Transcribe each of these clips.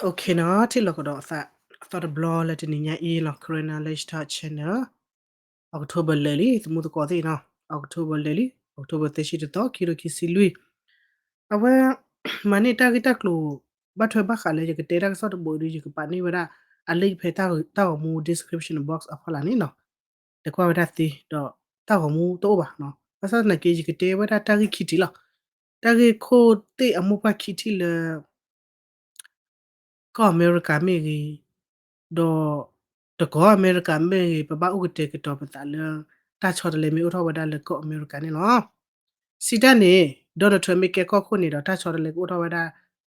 Okay နီၤ, ထံၣ်လိာ်ကဒီးအသး အသီတဘျီလၢတနံၤညါအံၤလီၤ. Karen Knowledge Talk Channel, October လၢာ်လံ သမူသကိးသ့ၣ်နီၤ, October လၢာ်လံ, October သၢဆံတသီ ခံကထိခံဆံလွံၢ်. အဝဲ မၤန့ၢ်တၢ်ဂ့ၢ်တၢ်ကျိၤ ဘၣ်ထွဲဘၣ်ဃးလၢယကတဲတၢ်ကစီၣ်တဘိအံၤဒီး ယကပာ်န့ၢ်ဝဲဒၣ်အ link ဖဲတၢ်ဂီၤမူ description box အဖီလာ်န့ၣ်နီၤ. လဲၤကွၢ်ဝဲဒၣ်သ့ဒီး တၢ်ဂီၤမူတအိၣ်ဘၣ်နီၤ. ဘၣ်ဆၣ်သနာ်က့ ယကတဲဝဲဒၣ်တၢ်ဂ့ၢ်ခံထံၣ်လီၤ. တၢ်ဂ့ၢ်ခိၣ်သ့ၣ်အမိၢ်ပှၢ်ခံထံၣ်လၢ ကီၢ်အမဲရကၤမ့ၢ်ဂ့ၤ, ဒီးတကီၢ်အမဲရကၤမ့ၢ်ဂ့ၤ, ပဘၣ်အိၣ်ကတဲာ်ကတီၤပသးလၢ တၢ်ဆီတလဲမ့ၢ်အိၣ်ထီၣ်ဝဲဒၣ်လၢကီၢ်အမဲရကၤန့ၣ်လီၤ. စံးတၢ်န့ၣ် Donald Trump မ့ၢ်ကဲကီၢ်ခိၣ်န့ၣ်ဒီး တၢ်ဆီတလဲကအိၣ်ထီၣ်ဝဲဒၣ်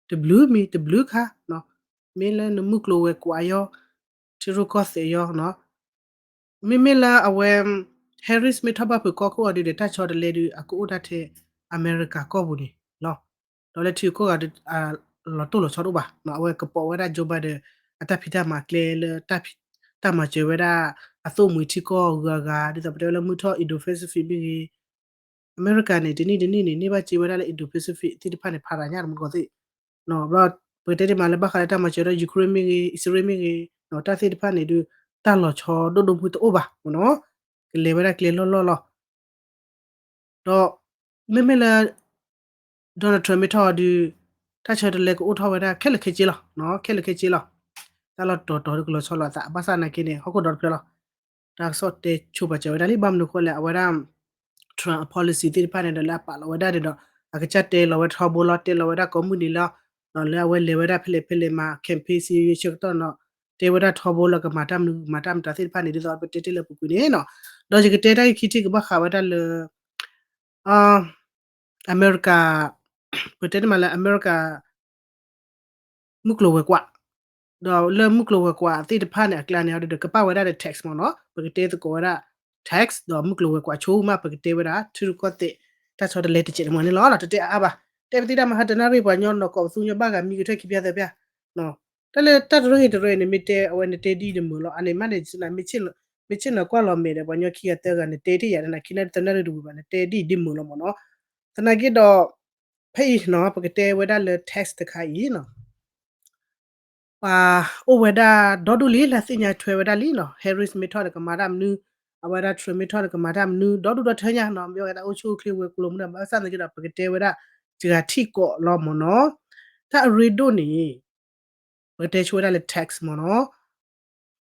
တဘျုးမံၤတဘျုးခါ, မ့ၢ်လၢနမုၢ်ကျိၤဝဲၤကွာ်ယီၤ, ထံရူၢ်ကီၢ်သဲးယီၤ, မ့မ့ၢ်လၢအဝဲ Harris မ့ၢ်ထီၣ်ဘၣ်ဖုးကီၢ်ခိၣ်အီၤဒုးဒီး တၢ်ဆီတလဲဒုး အကအိၣ်ဒၣ်ထဲအမဲရကၤကီၢ်ပူၤန့ၣ်လီၤ. ဒီးလၢထံဂုၤကီၢ်ဂၤဒုး လီၤတိၢ်လီၤဆီတအိၣ်ဘၣ်. အဝဲကပိာ်ဝဲဒၣ် Joe Biden အတၢ်ဖံးတၢ်မၤကျဲလၢ တၢ်မၤစၢၤဝဲဒၣ် အသိၣ်မှံၤထံကီၢ်ဂုၤအဂၤ ဒ်သိးပတဲဝဲလၢမုၢ်ထီၣ် Indo-Pacific မ့ၢ်ဂ့ၤ, အမဲရကၤန့ၣ် တနံၣ်တနံၣ်န့ၣ် န့ၢ်ဘၣ်စ့ဝဲဒၣ်လၢ Indo-Pacific သ့ၣ်တဖၣ်န့ၣ် ဖးဒၣ်ညါတမူကီၢ်သ့ၣ် ဘျီ ပကတဲတ့ၢ်မးလၢဘၣ်ဃးလၢတၢ်မၤစၢၤဒီး Ukraine မ့ၢ်ဂ့ၤ, အံၣ်စရ့လးမ့ၢ်ဂ့ၤ, တၢ်သ့ၣ်တဖၣ်န့ၣ်ဒုး တၢ်လီၤဆီဒိၣ်ဒိၣ်မုၢ်တအိၣ်ဘၣ်မ့ၢ်နီၤ, ကလဲၤဝဲဒၣ်ကျဲလီၢ်လီၢ်လီၤ. ဒီး မ့မ့ၢ်လၢ Donald Trump မ့ၢ်ထီၣ်အီၤဒုး တၢ်ဆီတလဲကအိၣ်ထီၣ်ဝဲဒၣ်ခဲလၢာ်ခဲဆ့လီၤ, ခဲလၢာ်ခဲဆ့လီၤ. တၢ်လီၢ်တတီၤတီၤဒုးကလီၤဆီလီၤအသး ဘၣ်ဆၣ်သနာ်က့န့ၣ် ဟီၣ်ခိၣ်ဒီတဖျၢၣ်လီၤ. တၢ်ကစီၣ်တဲဆိပာ်စၢၤဝဲဒၣ်လံ ဘၣ်မနုၤအဃိလဲၣ် အဝဲဒၣ် Trump အ policy သ့ၣ်တဖၣ်န့ၣ်ဒီး လၢအပာ်လီၤဝဲဒၣ်န့ၣ်ဒီး အကစၢ်တဲလီၤဝဲထီဘိလီၤ, တဲလီၤဝဲဒၣ်ကိးမုၢ်နံၤလီၤ. လၢအဝဲလဲၤဝဲဒၣ်ဖဲလဲၣ်ဖဲလဲၣ်မၤ campaign စံဆၢကတီၢ်နီၤ, တဲဝဲဒၣ်ထီဘိလီၤ ကမၤတၢ်မနုၤ ကမၤတၢ်မတၤသ့ၣ်တဖၣ်န့ၣ် ဒ်သိးပတဲတ့ၢ်လၢပူၤကွံာ်န့ၣ်နီၤ. ဒီးယကတဲတၢ်ဂ့ၢ်ခံထံၣ်ကဘၣ်ဃးဝဲဒၣ်လၢ အမဲရကၤ ပတဲတ့ၢ်မးလၢအမဲရကၤ မုၢ်ကျိၤဝဲၤကွာ်, ဒီးလၢမုၢ်ကျိၤဝဲၤကွာ်သ့ၣ်တဖၣ်န့ၣ် အကျါန့ၣ်အီၤဒီး ကပာ်ဝဲဒၣ်ဒီး tax မ့ၢ်နီၤ, ပကတဲသကိးဝဲဒၣ် tax ဒီးမုၢ်ကျိၤဝဲၤကွာ်ဆိမး ပကတဲဝဲဒၣ် ထံရူၢ်ကီၢ်သဲး တၢ်ဆီတလဲတစဲးတမှဲန့ၣ်လီၤ. တတဲအါအါဘၣ်, တဲပသံတၢ်မဟါတနၣ်ရံၣ် ပှၤကညီနီၢ်ကီၢ်ပသူညီဘၣ်ဂၤမံကထၢၣ်ခံဖျၢၣ်သၢဖျၢၣ်, တၢ်လၢတၢ်တရၢဂ့ၤတရၢန့ၣ် မ့ၢ်တဲအဝဲနတဲဒ်ဒ်မုာ်လီၤ. အန့ၣ်မးန့ၣ် မ့ၢ်ဆ့ၣ်နီၤကွၢ်လီၤမဲာ်ဒီး ပှၤကညီခံဂၤသၢဂၤ နတဲတ့ၢ်ယၤ နနာ်ခံနၣ်တနၣ်ရံၣ်တဝံၤဘၣ် နတဲဒ်ဒ်မုာ်လီၤမ့ၢ်နီၤ. သနာ်က့ဒီး ဖဲအံၤနီၤ ပကတဲဝဲဒၣ်လၢ tax တခါအံၤနီၤ, ပှၤအိၣ်ဝဲဒၣ်ဒီဒူၣ်လံ လၢသ့ၣ်ညါထွဲဝဲဒၣ်လံနီၤ, Harris မ့ၢ်ထီၣ်ဒီးကမၤတၢ်မနုၤ, အဝဲဒၣ် Trump မ့ၢ်ထီၣ်ဒီးကမၤတၢ်မနုၤ ဒီဒူၣ်ဒီထၢညါနီၤ, မ့ၢ်ဝဲဒၣ်အိၣ်ဆူၣ်အိၣ်ချ့ဝဲၤကျိၤမနုၤ ဘၣ်ဆၣ်သနာ်က့ဒီး ပကတဲဝဲဒၣ် စှၤထံၣ်ကိးလီၤမ့ၢ်နီၤ. တၢ်အရ့ဒိၣ်န့ၣ် ပကတဲဆိဝဲဒၣ်လၢ tax မ့ၢ်နီၤ.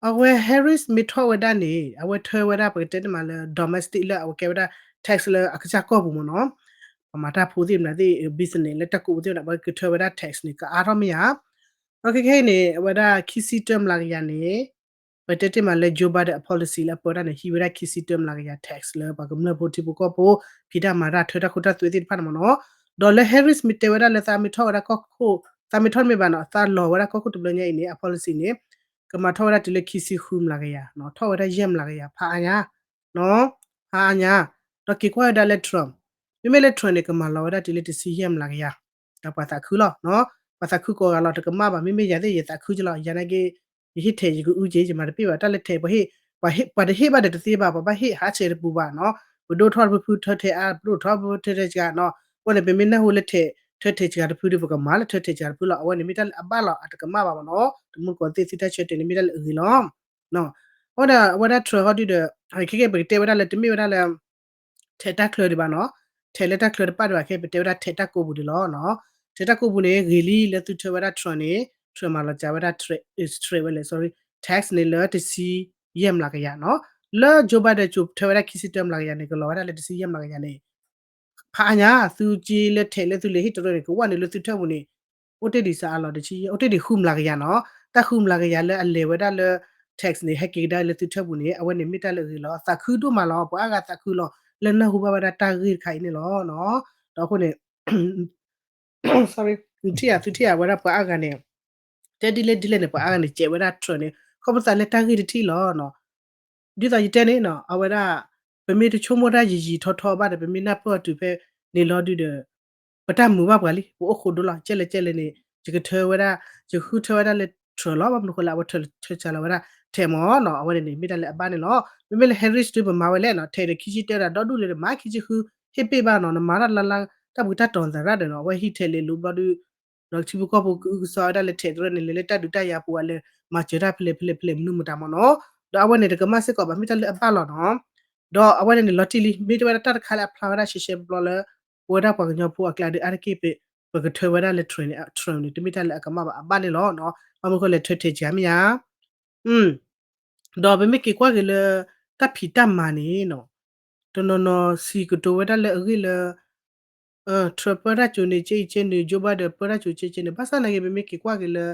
အဝဲ Harris မ့ၢ်ထီၣ်ဝဲဒၣ်န့ၣ် အဝဲထၢဝဲဒၣ် ပကတဲန့ၣ်မးလၢ domestic လၢအဝဲကဲဝဲဒၣ် tax လၢအကစၢ်ကီၢ်ပူၤမ့ၢ်နီၤ, ပှၤမၤတၢ်ဖိသ့ၣ်မနုၤသ့ၣ် business လၢတၢ်ကူးပူၤသ့ၣ်မနုၤ ပှၤကထၢဝဲဒၣ် tax န့ၣ် ကအါထီၣ်မ့ၢ်ဧါ. ဒီးခဲခဲအံၤန့ၣ် အဝဲဒၣ်ခံဆံတၢမျးကယၤန့ၣ် ပကတဲတ့ၢ်မးလၢ Joe Biden အ policy လၢအပၢတၢ်န့ၣ် ဟံးဝဲဒၣ်ခံဆံတၢမျးကယၤ tax လၢပှၤကမျၢၢ်ဖိထံဖိကီၢ်ဖိ ဖံးတၢ်မၤတၢ်ထၢတၢ်ခိတၢ်သွဲသ့ၣ်တဖၣ်န့ၣ်မ့ၢ်နီၤ. ဒီးလၢ Harris မ့ၢ်တဲဝဲဒၣ်လၢသးမ့ၢ်ထီၣ်ဝဲဒၣ်ကီၢ်ခိၣ် သးမ့ၢ်ထီၣ်မ့ၢ်ဘၣ်နီၤ သးလီၤဝဲဒၣ်ကီၢ်ခိၣ်တဘျီညါအံၤန့ၣ် အ policy န့ၣ် ကမၤထီၣ်ဝဲဒၣ်တုၤလၢခံဆံဃုမျးကယၤနီၤ, ထီၣ်ဝဲဒၣ်ယဲၢ်မျးကယၤ ဖးအါညါ ဖးအါညါ. ဒီးက့ၤကွၢ်ဝဲဒၣ်လၢ Trump, မ့မ့ၢ်လၢ Trump န့ၣ် ကမၤလီၤဝဲဒၣ်တုၤလၢတဆံယဲၢ်မျးကယၤ, ဒီးပှၤသးခုလီၤ, ပှၤသးခုကိးဂၤလီၤ တကမၣ်ဘၣ်. မ့မ့ၢ်ယၤသ့ၣ် ယသးခုက့လီၤ, ယၤနာ်က့ ယဟ့ၣ်ထဲးယကအုက့ ယမၤတပ့ၢ်ဘၣ်, တၢ်လၢထဲး ပှၤတဟ့ၣ်ဘၣ်ဒီးတသ့ဘၣ်, ပှၤဘၣ်ဟ့ၣ်ဟးဆဲးတပူၤဘၣ်နီၤ, ပဒိၣ်ထီၣ်တဖုဖုထၢထဲးအါ, ပဒိၣ်ထီၣ်တဖုထၢထဲးစှၤနီၤ, အဃိန့ၣ် ပမ့ၢ်နၢ်ဟူလၢထဲး ထၢထဲးစှၤတဖုဒီး ပကမၤလၢထၢထဲးစှၤတဖုလီၤ. အဝဲန့ၣ်မ့ၢ်တၢ်လၢအဘၣ်လီၤ, အတကမၣ်ဘၣ်မ့ၢ်နီၤ, တမူတကိးသ့ၣ်သုတၢ်ဆၢတဲာ်န့ၣ်မ့ၢ်တၢ်လၢအဂ့ၤလီၤ. အဃိဒီး အဝဲဒၣ် Trump ဟီဒုဒီး ခဲကဲ ပကတဲဝဲဒၣ်လၢ တမ့ၢ်ဝဲဒၣ်လၢ ထဲးတၢ်ချၢဒံးဘၣ်နီၤ, ထဲးလၢတၢ်ချၢတပၣ်ဒံးဘၣ် ခဲပတဲဝဲဒၣ်ထဲးတၢ်ကိးပူၤဒံးလီၤ. ထဲးတၢ်ကိးပူၤန့ၣ် ဂ့ၤလံလၢသုထၢဝဲဒၣ် Trump န့ၣ် Trump မၤလီၤစှၤဝဲဒၣ် trade ဝဲလဲၣ် sorry, tax န့ၣ်လၢတဆံယဲၢ်မျးကယၤနီၤ, လၢ Joe Biden ကၠိထၢဝဲဒၣ်ခံဆံတၢမျးကယၤန့ၣ် ကလီၤဝဲဒၣ်လၢတဆံယဲၢ်မျးကယၤန့ၣ် ဖးအါညါ သုက့လၢထဲးလၢသုလဲၤဟ့ၣ်တရၢန့ၣ် ကဝဲၢ်န့ၣ်လၢသုထၢပူၤန့ၣ် အိၣ်တ့ၢ်ဒံးစးအလီၤတဆံ, အိၣ်တ့ၢ်ဒံးဃုမျးကယၤနီၤ, တၢ်ဃုမျးကယၤလၢအလဲၤဝဲဒၣ်လၢ tax န့ၣ် ဟဲက့ၤကဒါလၢသုထၢပူၤန့ၣ် အဝဲန့ၣ်မ့ၢ်တၢ်လၢအဂ့ၤလီၤ. သးခုဒိၣ်မးလီၤ, ပှၤအါဂၤသးခုလီၤ လၢနၢ်ဟူဘၣ်ဝဲဒၣ်တၢ်ဂ့ၢ်တခါအံၤန့ၣ်လီၤ. ဒီးအဃိန့ၣ် sorry, ထံၣ်ယၤ သုထံၣ်ယၤဝဲဒၣ်ပှၤအါဂၤန့ၣ် တဲဒ်လဲၣ်ဒ်လဲၣ်န့ၣ် ပှၤအါဂၤန့ၣ် စဲးဝဲဒၣ် Trump န့ၣ် ခီဖျိသးလၢတၢ်ဂ့ၢ်တထံၣ်လီၤ. ဒ်သိးယတဲန့ၣ်နီၤ အဝဲဒၣ် ပမ့ၢ်တဆိကမိၣ်တၢ်ယံာ်ယံာ်ထီထီဘၣ်ဒီး ပမ့ၢ်နၢ်ပၢၢ်အီၤတုၤဖဲန့ၣ်လီၤဒုဒီး ပတၢ်မုာ်ဘၣ်ပှၤလံ, ပအိၣ်ဃိဒိလီၤ. ကဲလဲၣ်ကဲလဲၣ်န့ၣ် ယကထၢဝဲဒၣ် ယဃုထၢဝဲဒၣ်လၢ Trump လီၤ. ဘၣ်မနုၤဃိလၢအဝဲထၢစှၤလီၤဝဲဒၣ်ထဲးမ့ၢ်နီၤ, အဝဲန့ၣ်န့ၣ် မ့ၢ်တၢ်လၢအဘၣ်န့ၣ်လီၤ. မ့မ့ၢ်လၢ Harris ဒု ပမၤဝဲလဲၣ်နီၤ, ထဲးဒီးခံဆံတၢဒီး ဒီဒူၣ်လၢနမၤခံဆံဃု ဟ့ၣ်ပ့ၢ်ဘၣ်နီၤ, နမၤတၢ်လၢ်လၢ် တၢ်ပူၤတၢ်တီၤသရၣ်ဒီးနီၤ, အဝဲဟံးထဲးလဲၤလိာ်ဘျီဒု ဒီးထံဖိကီၢ်ဖိကအုကစွါဝဲဒၣ်လၢ tax တရၢန့ၣ် လဲၤလၢတၢ်ဒုးတၢ်ယၤပူၤ အလဲၤမၤစၢၤတၢ်ဖဲလဲၣ်ဖဲလဲၣ်ဖဲလဲၣ် မနုၤမတၤမ့ၢ်နီၤ. ဒီးအဝဲန့ၣ်တကမၣ်စ့ၢ်ကီးဘၣ် မ့ၢ်တၢ်လၢအဘၣ်လီၤနီၤ. ဒီးအဝဲန့ၣ်န့ၣ် လီၤတံၢ်လံ မ့ၢ်တဝဲဒၣ်တၢ်တခါလၢအဖျါဝဲဒၣ်ရှဲရှဲပျီလၢ ပဝဲဒၣ်ပှၤကညီဖိအကျါဒီး အါတက့ၢ် ပကထၢဝဲဒၣ်လၢ Trump န့ၣ် Trump န့ၣ် တမ့ၢ်တၢ်လၢအကမၣ်ဘၣ် အဘၣ်န့ၣ်လီၤနီၤ. ဘၣ်မနုၤဃိလဲၣ် ထၢထဲးကမ့ၢ်ဧါ ဒီးပမ့ၢ်က့ၤကွၢ်က့ၤလၢ တၢ်ဖံးတၢ်မၤန့ၣ်နီၤ, တနီၤနီၤစံးကတိၤဝဲဒၣ်လၢအဂ့ၢ်လၢ Trump ပၢတၢ်စိၤန့ၣ် ကဲအံၤကဲနုၤ, Joe Biden ပၢတၢ်စိၤကဲကဲနုၤ, ဘၣ်ဆၣ်နာ်က့ ပမ့ၢ်က့ၤကွၢ်က့ၤလၢ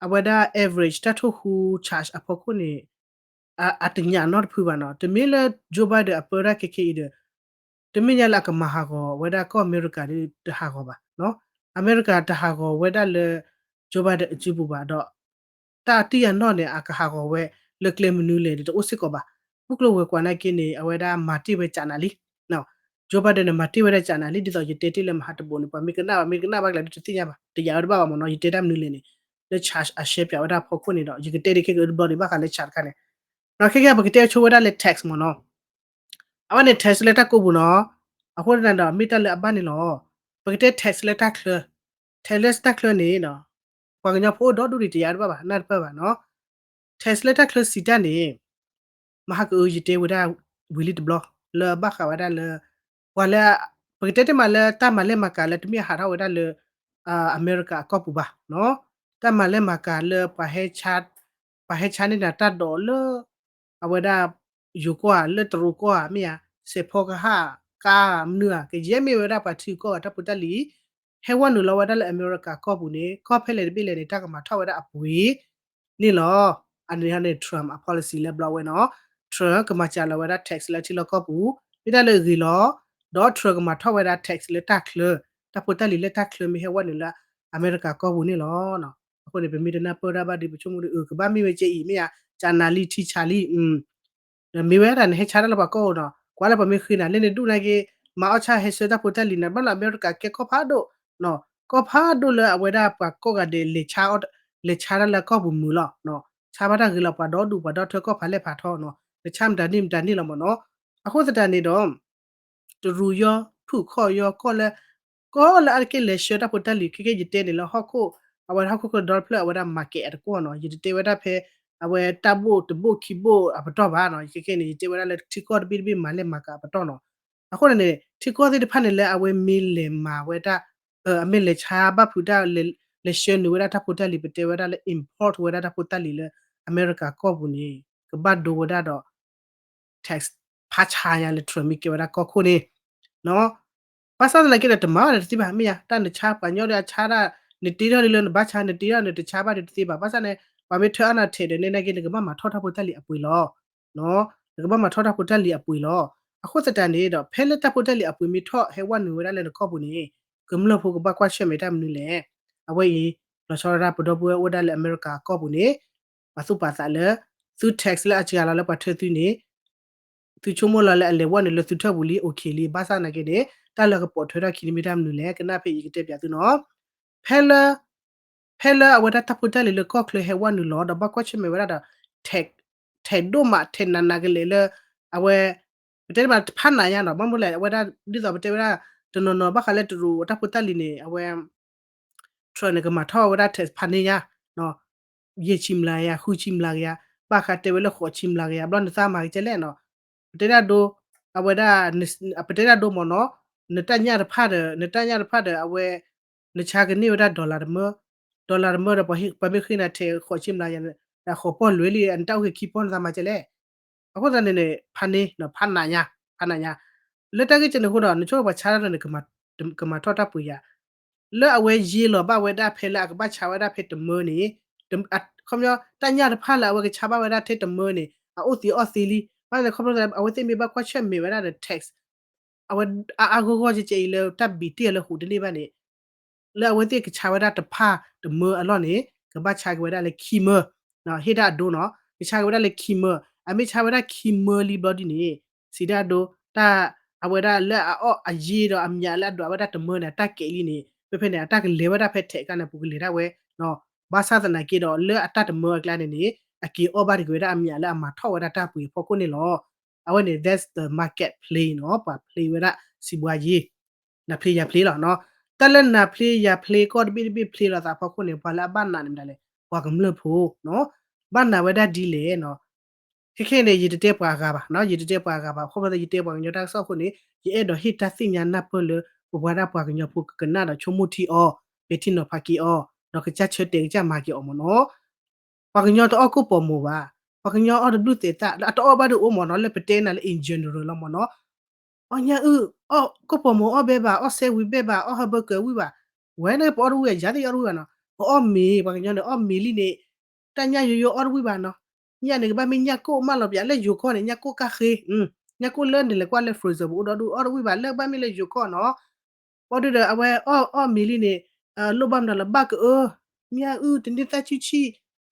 အဝဲဒၣ် average တၢ်ထိၣ်ဟူး charge အဖီခိၣ်န့ၣ် အတညၣ်နီတဖုဘၣ်နီၤ. တမ့ၢ်လၢ Joe Biden အပၢတၢ်ခဲခဲအံၤဒီး တမ့ၢ်ညါလၢအကမၤဟးဂီၤဝဲဒၣ်ကီၢ်အမဲရကၤဒီးတဟးဂီၤဘၣ်နီၤ. အမဲရကၤတဟးဂီၤဝဲဒၣ်လၢ Joe Biden အစုပူၤဘၣ်ဒီး တၢ်တံၢ်အနီၢ်န့ၣ် အကဟးဂီၤဝဲလၢကျဲမနုၤလဲၣ်န့ၣ် တအိၣ်စ့ၢ်ကီးဘၣ်. မုၢ်ကျိၤဝဲၤကွာ်နာ်က့န့ၣ် အဝဲဒၣ်မၤတ့ၢ်ဝဲကနးလံ Joe Biden န့ၣ် မၤတ့ၢ်ဝဲဒၣ်ကနးလံ ဒ်သိးယတဲတ့ၢ်လၢမဟါတဘိန့ၣ် ပှၤမ့ၢ်ကနၣ်ဘၣ် မ့ၢ်ကနၣ်ဘၣ်ကလဲာ် တသ့ၣ်ညါဘၣ် တယာ်ဝဲတဘၣ်ဘၣ်မ့ၢ်နီၤ. ယတဲတၢ်မနုၤလဲၣ်န့ၣ် လၢ charge အရှဲပၠးဝဲဒၣ်အဖီခိၣ်န့ၣ်ဒီး ယကတဲဒ်ခဲကတဘျီန့ၣ် ဘၣ်ဃးလၢ charge တခါန့ၣ် ဒီးခဲကဲ ပကတဲဆိဝဲဒၣ်လၢ tax မ့ၢ်နီၤ. အဝဲန့ၣ် tax လၢတၢ်ကိးပူၤနီၤ. အဃိသတးဒီး မ့ၢ်တၢ်လၢအဘၣ်န့ၣ်လီၤ. ပကတဲ tax လၢတၢ်ချၢ, tax လၢတၢ်ချၢန့ၣ် ပှၤကညီဖိအိၣ်ဒီဒူၣ်ဒံး တယာ်တဘၣ်ဘၣ် နၢ်တပၢၢ်ဘၣ်နီၤ. tax လၢတၢ်ချၢစံးတၢ်န့ၣ် မဟါကအု ယတဲဝဲဒၣ်ဝံၤလံတဘျီ လၢဘၣ်ဃးဝဲဒၣ်လၢ ပှၤလၢ ပကတဲတ့ၢ်မးလၢတၢ်မၤလဲၢ်မၤကၤလၢတမ့ၢ်အဟးထီၣ်ဝဲဒၣ်လၢ အမဲရကၤအကီၢ်ပူၤဘၣ်နီၤ. တၢ်မၤလဲၢ်မၤကၤလၢ ပှၤဟဲဆါန့ၢ်နၤတၢ်ဒိးလၢ အဝဲဒၣ် ယိၤကီၢ်ဧါ လၢတရူးကီၢ်ဧါ မ့ၢ်ဧါ စဲးဖီကဟၣ် ကါမနုၤဧါ ကယဲၢ်မ့ၢ်ဝဲဒၣ်ပှၤထံကီၢ်ဂၤတၢ်ဖိတၢ်လံၤ ဟဲဝဲနုာ်လီၤဝဲဒၣ်လၢအမဲရကၤကီၢ်ပူၤန့ၣ် ကီၢ်ဖဲလဲၣ်တဘ့ၣ်လဲၣ်န့ၣ် တၢ်ကမၤထီၣ်ဝဲဒၣ်အပှ့ၤန့ၣ်လီၤ. အန့ၣ်န့ၣ် Trump အ policy လၢဘျီဝဲနီၤ. Trump ကမၤစှၤလီၤဝဲဒၣ် tax လၢထံလီၢ်ကီၢ်ပူၤ မ့ၢ်တၢ်လၢအဂ့ၤလီၤ. ဒီး Trump ကမၤထီၣ်ဝဲဒၣ် tax လၢတၢ်ချၢ တၢ်ဖိတၢ်လံၤလၢတၢ်ချၢမ့ၢ်ဟဲဝဲနုာ်လၢ အမဲရကၤကီၢ်ပူၤန့ၣ်လီၤ. အဃိန့ၣ် ပမ့ၢ်တနၢ်ပၢၢ်တၢ်ဘၣ်ဒီး ပဆိကမိၣ်ဒီး အကဘၣ်မ့ၢ်ဝဲကဲအံၤ မ့ၢ်ဧါ ကနးလံ ထံဆးလံ မ့ၢ်ဝဲဒၣ်န့ၣ် ဟဲဆါတၢ်လၢပှၤကီၢ်အိၣ်နီၤ ကွၢ်လၢပှၤမ့ၢ်ဃ့နၤလၢန့ၣ်ဒူၣ်နာ်က့ မၤအီၣ်ဆၣ်ဟဲဆှၢတၢ်ဖိတၢ်လံၤန့ၣ် ဘၣ်လၢအမဲရကၤကဲကီၢ်ဖးဒိၣ် ကီၢ်ဖးဒိၣ်လၢအဝဲဒၣ်ပှၤကီၢ်ဂၤဒဲး လဲၤဆါတၢ်လၢကီၢ်ပူၤမုာ်လီၤ. ဆါဘၣ်တၢ်ဂ့ၤလီၤ ပှၤဒီဒူၣ်ပှၤဒီထၢကီၢ်ဖးလဲၢ်ဖးထီနီၤ ကဆါမတၤန့ၢ်မတၤန့ၢ်လီၤမ့ၢ်နီၤ. အဃိသတးန့ၣ်ဒီး တရူးယီၤ ဖုၣ်ခီၣ်ယီၤ ကီၢ်လၢ ကီၢ်လၢအါတက့ၢ်လဲၤဆှၢတၢ်ဖိတၢ်လံၤ ခဲကဲယတဲန့ၣ်လၢဟီၣ်ခိၣ် အဝဲဟီၣ်ခိၣ်ချၢဒီဖျၢၣ်အဝဲဒၣ် market အတကွီၢ်နီၤ ယတတဲဝဲဒၣ်ဖဲ အဝဲတၢ်ဘိၣ်တဘိၣ်ခံဘိၣ်အပတီၢ်ဘၣ်နီၤ ခဲကဲန့ၣ် ယတဲဝဲဒၣ်လၢထံကီၢ်တဘ့ၣ်တဘ့ၣ်မၤလဲၢ်မၤကၤအပတီၢ်နီၤ. အဃိန့ၣ် ထံကီၢ်သ့ၣ်တဖၣ်န့ၣ်လၢအဝဲမ့ၢ်လဲၤမၤဝဲဒၣ် အမ့ၢ်လဲၤဆါဘၣ်ဖုးတၢ် လဲၤဆှၢနုာ်ဝဲဒၣ်တၢ်ဖိတၢ်လံၤ ပတဲဝဲဒၣ်လၢ import ဝဲဒၣ်တၢ်ဖိတၢ်လံၤလၢ အမဲရကၤကီၢ်ပူၤန့ၣ် ကဘၣ်ဒိဝဲဒၣ်ဒီး tax ဖးဆါညါလၢ Trump မ့ၢ်ကဲဝဲဒၣ်ကီၢ်ခိၣ်န့ၣ် ဘၣ်ဆၣ်သနာ်က့ဒီး တမၤဘၣ်ဒီးတသ့ဘၣ် မ့ၢ်ယါ တၢ်နဆါပှၤညီဒီးအဆါတၢ် နတ့ထီၣ်ဒ်လၢနဘၣ်ဆါ နတ့ထီၣ်နတဆါဘၣ်ဒီးတသ့ဘၣ် ဘၣ်ဆၣ်န့ၣ် ပှၤမ့ၢ်ထၢအါနၤထဲးဒီးန့ၣ်နာ်က့ နကဘၣ်မၤထီၣ်တၢ်ဖိတၢ်လံၤအပှ့ၤလီၤ. နကဘၣ်မၤထီၣ်တၢ်ဖိတၢ်လံၤအပှ့ၤလီၤ. အဃိသတးန့ၣ်ဒီး ဖဲလၢတၢ်ဖိတၢ်လံၤအပှ့ၤမ့ၢ်ထီၣ်ဟဲဝဲနုာ်ဝဲဒၣ်လၢနကီၢ်ပူၤန့ၣ် ကမျၢၢ်ဖိကဘၣ်ကွၢ်ဆၢၣ်မဲာ်တၢ်မနုၤလဲၣ်. အဝဲအံၤ လီၤဆီဒၣ်တၢ်ပဒီပုၢ်ဝဲၢ်အိၣ်ဒၣ်လၢအမဲရကၤကီၢ်ပူၤန့ၣ် ပာ်သူၣ်ပာ်သးလၢ သု tax လၢအစှၤလီၤလၢပှၤထၢသုန့ၣ် သုဆိကမိၣ်လီၤလၢအလဲၤဝဲနုာ်လၢသုထၢၣ်ပူၤလံ okay လံ ဘၣ်ဆၣ်သနာ်က့န့ၣ် တၢ်လၢကပိာ်ထွဲထီၣ်ခံန့ၣ်မ့ၢ်တၢ်မနုၤလဲၣ် ကနၣ်ဖဲအံၤယကတဲပၠးသုနီၤ. ဖဲလၢ ဖဲလၢအဝဲဒၣ်တၢ်ဖိတၢ်လံၤလၢကီၢ်ချၢဟဲဝဲနုာ်လီၤဒီးဘၣ်ကွၢ်ဆၢၣ်မဲာ်ဝဲဒၣ်ဒီး ထဲးဒိၣ်မးထဲးနးနးကလဲာ်လၢ အဝဲ ပတဲတ့ၢ်မးဖးနးညါနီၤ ဘၣ်မနုၤလဲၣ် အဝဲဒၣ်ဒ်သိးပတဲဝဲဒၣ် တနီၤနီၤဘၣ်ဃးလၢတရူးတၢ်ဖိတၢ်လံၤန့ၣ် အဝဲ Trump န့ၣ် ကမၤထီၣ်ဝဲဒၣ် tax ဖးန့ၢ်ညါ ယဲၢ်ဆံမျးကယၤ ဃုဆံမျးကယၤ ဘၣ်ဃးတဲဝဲလၢဃိးဆံမျးကယၤ ဘျီနသးမၤကကဲလဲၣ်နီၤ ပတဲဒၣ်ဒိ အဝဲဒၣ် ပတဲဒၣ်ဒိမ့ၢ်နီၤ နတၢ်ညၣ်တဖၣ်ဒီး နတၢ်ညၣ်တဖၣ်ဒီး အဝဲ နဆါကန့ၢ်ဝဲဒၣ် dollar တမၢ dollar တမၢဒီး ပှၤမ့ၢ်ဃ့နၤထဲးဃိးဆံမျးကယၤန့ၣ် အဃိးပီၢ်လွဲလံ နတၢ်အိၣ်က့ၤခံပီၢ်နသးမၤကဲလဲၣ် အဃိသတးန့ၣ်န့ၣ် ဖးန့ၢ် ဖးနးညါ ဖးနးညါ လၢတၢ်ဂ့ၢ်ကဲန့ၣ်အဃိဒီး နဆိကမိၣ်ပှၤဆါတၢ်န့ၣ် ကမၤထီၣ်တၢ်ပှ့ၤယၤ လၢအဝဲယ့လီၤဘၣ်ဝဲဒၣ်ဖဲလၢအကဘၣ်ဆါဝဲဒၣ်ဖဲတမၢန့ၣ် ခီပညီ တၢ်ညၣ်တဖၣ်လၢအဝဲကဆါဘၣ်ဝဲဒၣ်ထဲတမၢန့ၣ် အအိၣ်သံးအီၣ်သ့လံ ဘၣ်န့ၣ်ခီဖျိအဝဲသ့ၣ်မ့ၢ်ဘၣ်ကွၢ်ဆၢၣ်မဲာ်ဝဲဒၣ်ဒီး tax အဝဲအါအါဂီၢ်ဂီၢ်ကဲကဲအံၤလၢတၢ်ဘံးတ့ၢ်အီၤလၢဟူးတန့ၢ်ဘၣ်န့ၣ် လၢအဝဲသ့ၣ်ကဆါဝဲဒၣ်တဖၣ်တမၢအလီၢ်န့ၣ် ကဘၣ်ဆါက့ၤဝဲဒၣ်လၢခံမၢ ဟ့ၣ်ဒၣ်အဒိနီၤ ကဆါက့ၤဝဲဒၣ်လၢခံမၢ အမ့ၢ်ဆါဝဲဒၣ်ခံမၢလံဘျီဒ်န့ၣ် စံးဒၣ်ဒိ တၢ် အဝဲဒၣ်လၢအအီၣ်အယ့ဒီးအမျးလၢအဒွးဝဲဒၣ်တမၢန့ၣ် အတၢ်ကဲလံန့ၣ် ဖဲဖဲန့ၣ် အတၢ်ကလဲၤဝဲဒၣ်ဖဲထဲးအကျါန့ၣ် ပူၤကလဲၤဒၣ်ဝဲ ဘၣ်ဆၣ်သနာ်က့ဒီး လၢအတၢ်တမၢအကျါန့ၣ်န့ၣ် အက့ၤအီၣ်ဘၣ်တက့ၤဝဲဒၣ်အမျးလၢအမၤထီၣ်ဝဲဒၣ်တၢ်ပှ့ၤအဖီခိၣ်န့ၣ်လီၤ. အဝဲန့ၣ် that's the market play နီၤ ပှၤ play ဝဲဒၣ် စံးဘှါယ့ န play ယ play လီၤနီၤ တၢ်လၢနၤဖျ့ယၤဖျ့ ကီၢ်တဘ့ၣ်တဘ့ၣ်ဖျ့လိာ်သးအဖီခိၣ်န့ၣ် ပှၤလၢအဘၣ်နးန့ၣ်မတၤလဲၣ်, ပှၤကမျၢၢ်ဖိနီၤ. ဘၣ်နးဝဲဒၣ်ဒ်လဲၣ်နီၤ. ခဲခဲန့ၣ် ယတတဲပှၤအဂၤဘၣ်နီၤ, ယတတဲပှၤအဂၤဘၣ်. ခီဖျိယတဲပှၤကညီတၢ်ကစီၣ်အဃိန့ၣ် ယအဲၣ်ဒိးဟ့ၣ်တၢ်သ့ၣ်ညါနၢ်ပၢၢ်လၢ ပဝဲဒၣ်ပှၤကညီဖိကကနၣ်ဒီးဆိကမိၣ်ထံအီၤ, ပဲာ်ထံနီၤဖးက့ၤအီၤ, ဒီးကစၢ်ဆၢတဲာ်ကစၢ်မၤက့ၤအီၤမ့ၢ်နီၤ. ပှၤကညီတအီၣ်ကိၣ်ပိာ်မိၢ်ဘၣ်, ပှၤကညီအီၣ်တဘျုးသဲးသၣ်, အတအီၣ်ဘၣ်ဒီးအိၣ်မ့ၢ်နီၤ, လၢပတဲနၤလၢ in general လီၤမ့ၢ်နီၤ. အီၣ်ညၣ်အုၣ်, အီၣ်ကိၣ်ပိာ်မိၢ်အီၣ်ဘဲဘၣ်, အီၣ်စဲဝံၤဘဲဘၣ်, အီၣ်ဟၢဘၢကၢၤဝံၤဘၣ်, ဝဲန့ၣ်ပအီၣ်တဝံၣ်ဘၣ်, ယၤသ့ၣ်အီၣ်တဝံၣ်ဘၣ်နီၤ. ပအီၣ်မ့ၤ, ပှၤကညီန့ၣ် အီၣ်မ့ၤလံန့ၣ် တၢ်ညၣ်ယိယိအီၣ်တဝံၣ်ဘၣ်နီၤ. ညၣ်န့ၣ် ကဘၣ်မ့ၢ်ညၣ်ကိၣ်မးလီၤပျး လၢယိၤကီၢ်န့ၣ် ညၣ်ကိၣ်ကၢ်ဃ့, ညၣ်ကိၣ်လၢနလဲၤကွၢ်လၢ freezer ပူၤအိၣ်ဒီဒူၣ် အီၣ်တဝံၣ်ဘၣ် လၢကဘၣ်မ့ၢ်လၢယိၤကီၢ်နီၤ. ဘၣ်ဒီး အဝဲအီၣ်မ့ၤလံန့ၣ် လိၣ်ဘၣ်မတၤလၢဘၣ်ကအၢ, ညၣ်အုၣ်တန့ၢ်သၣ်ဆံၣ်ဆံၣ်, ကီ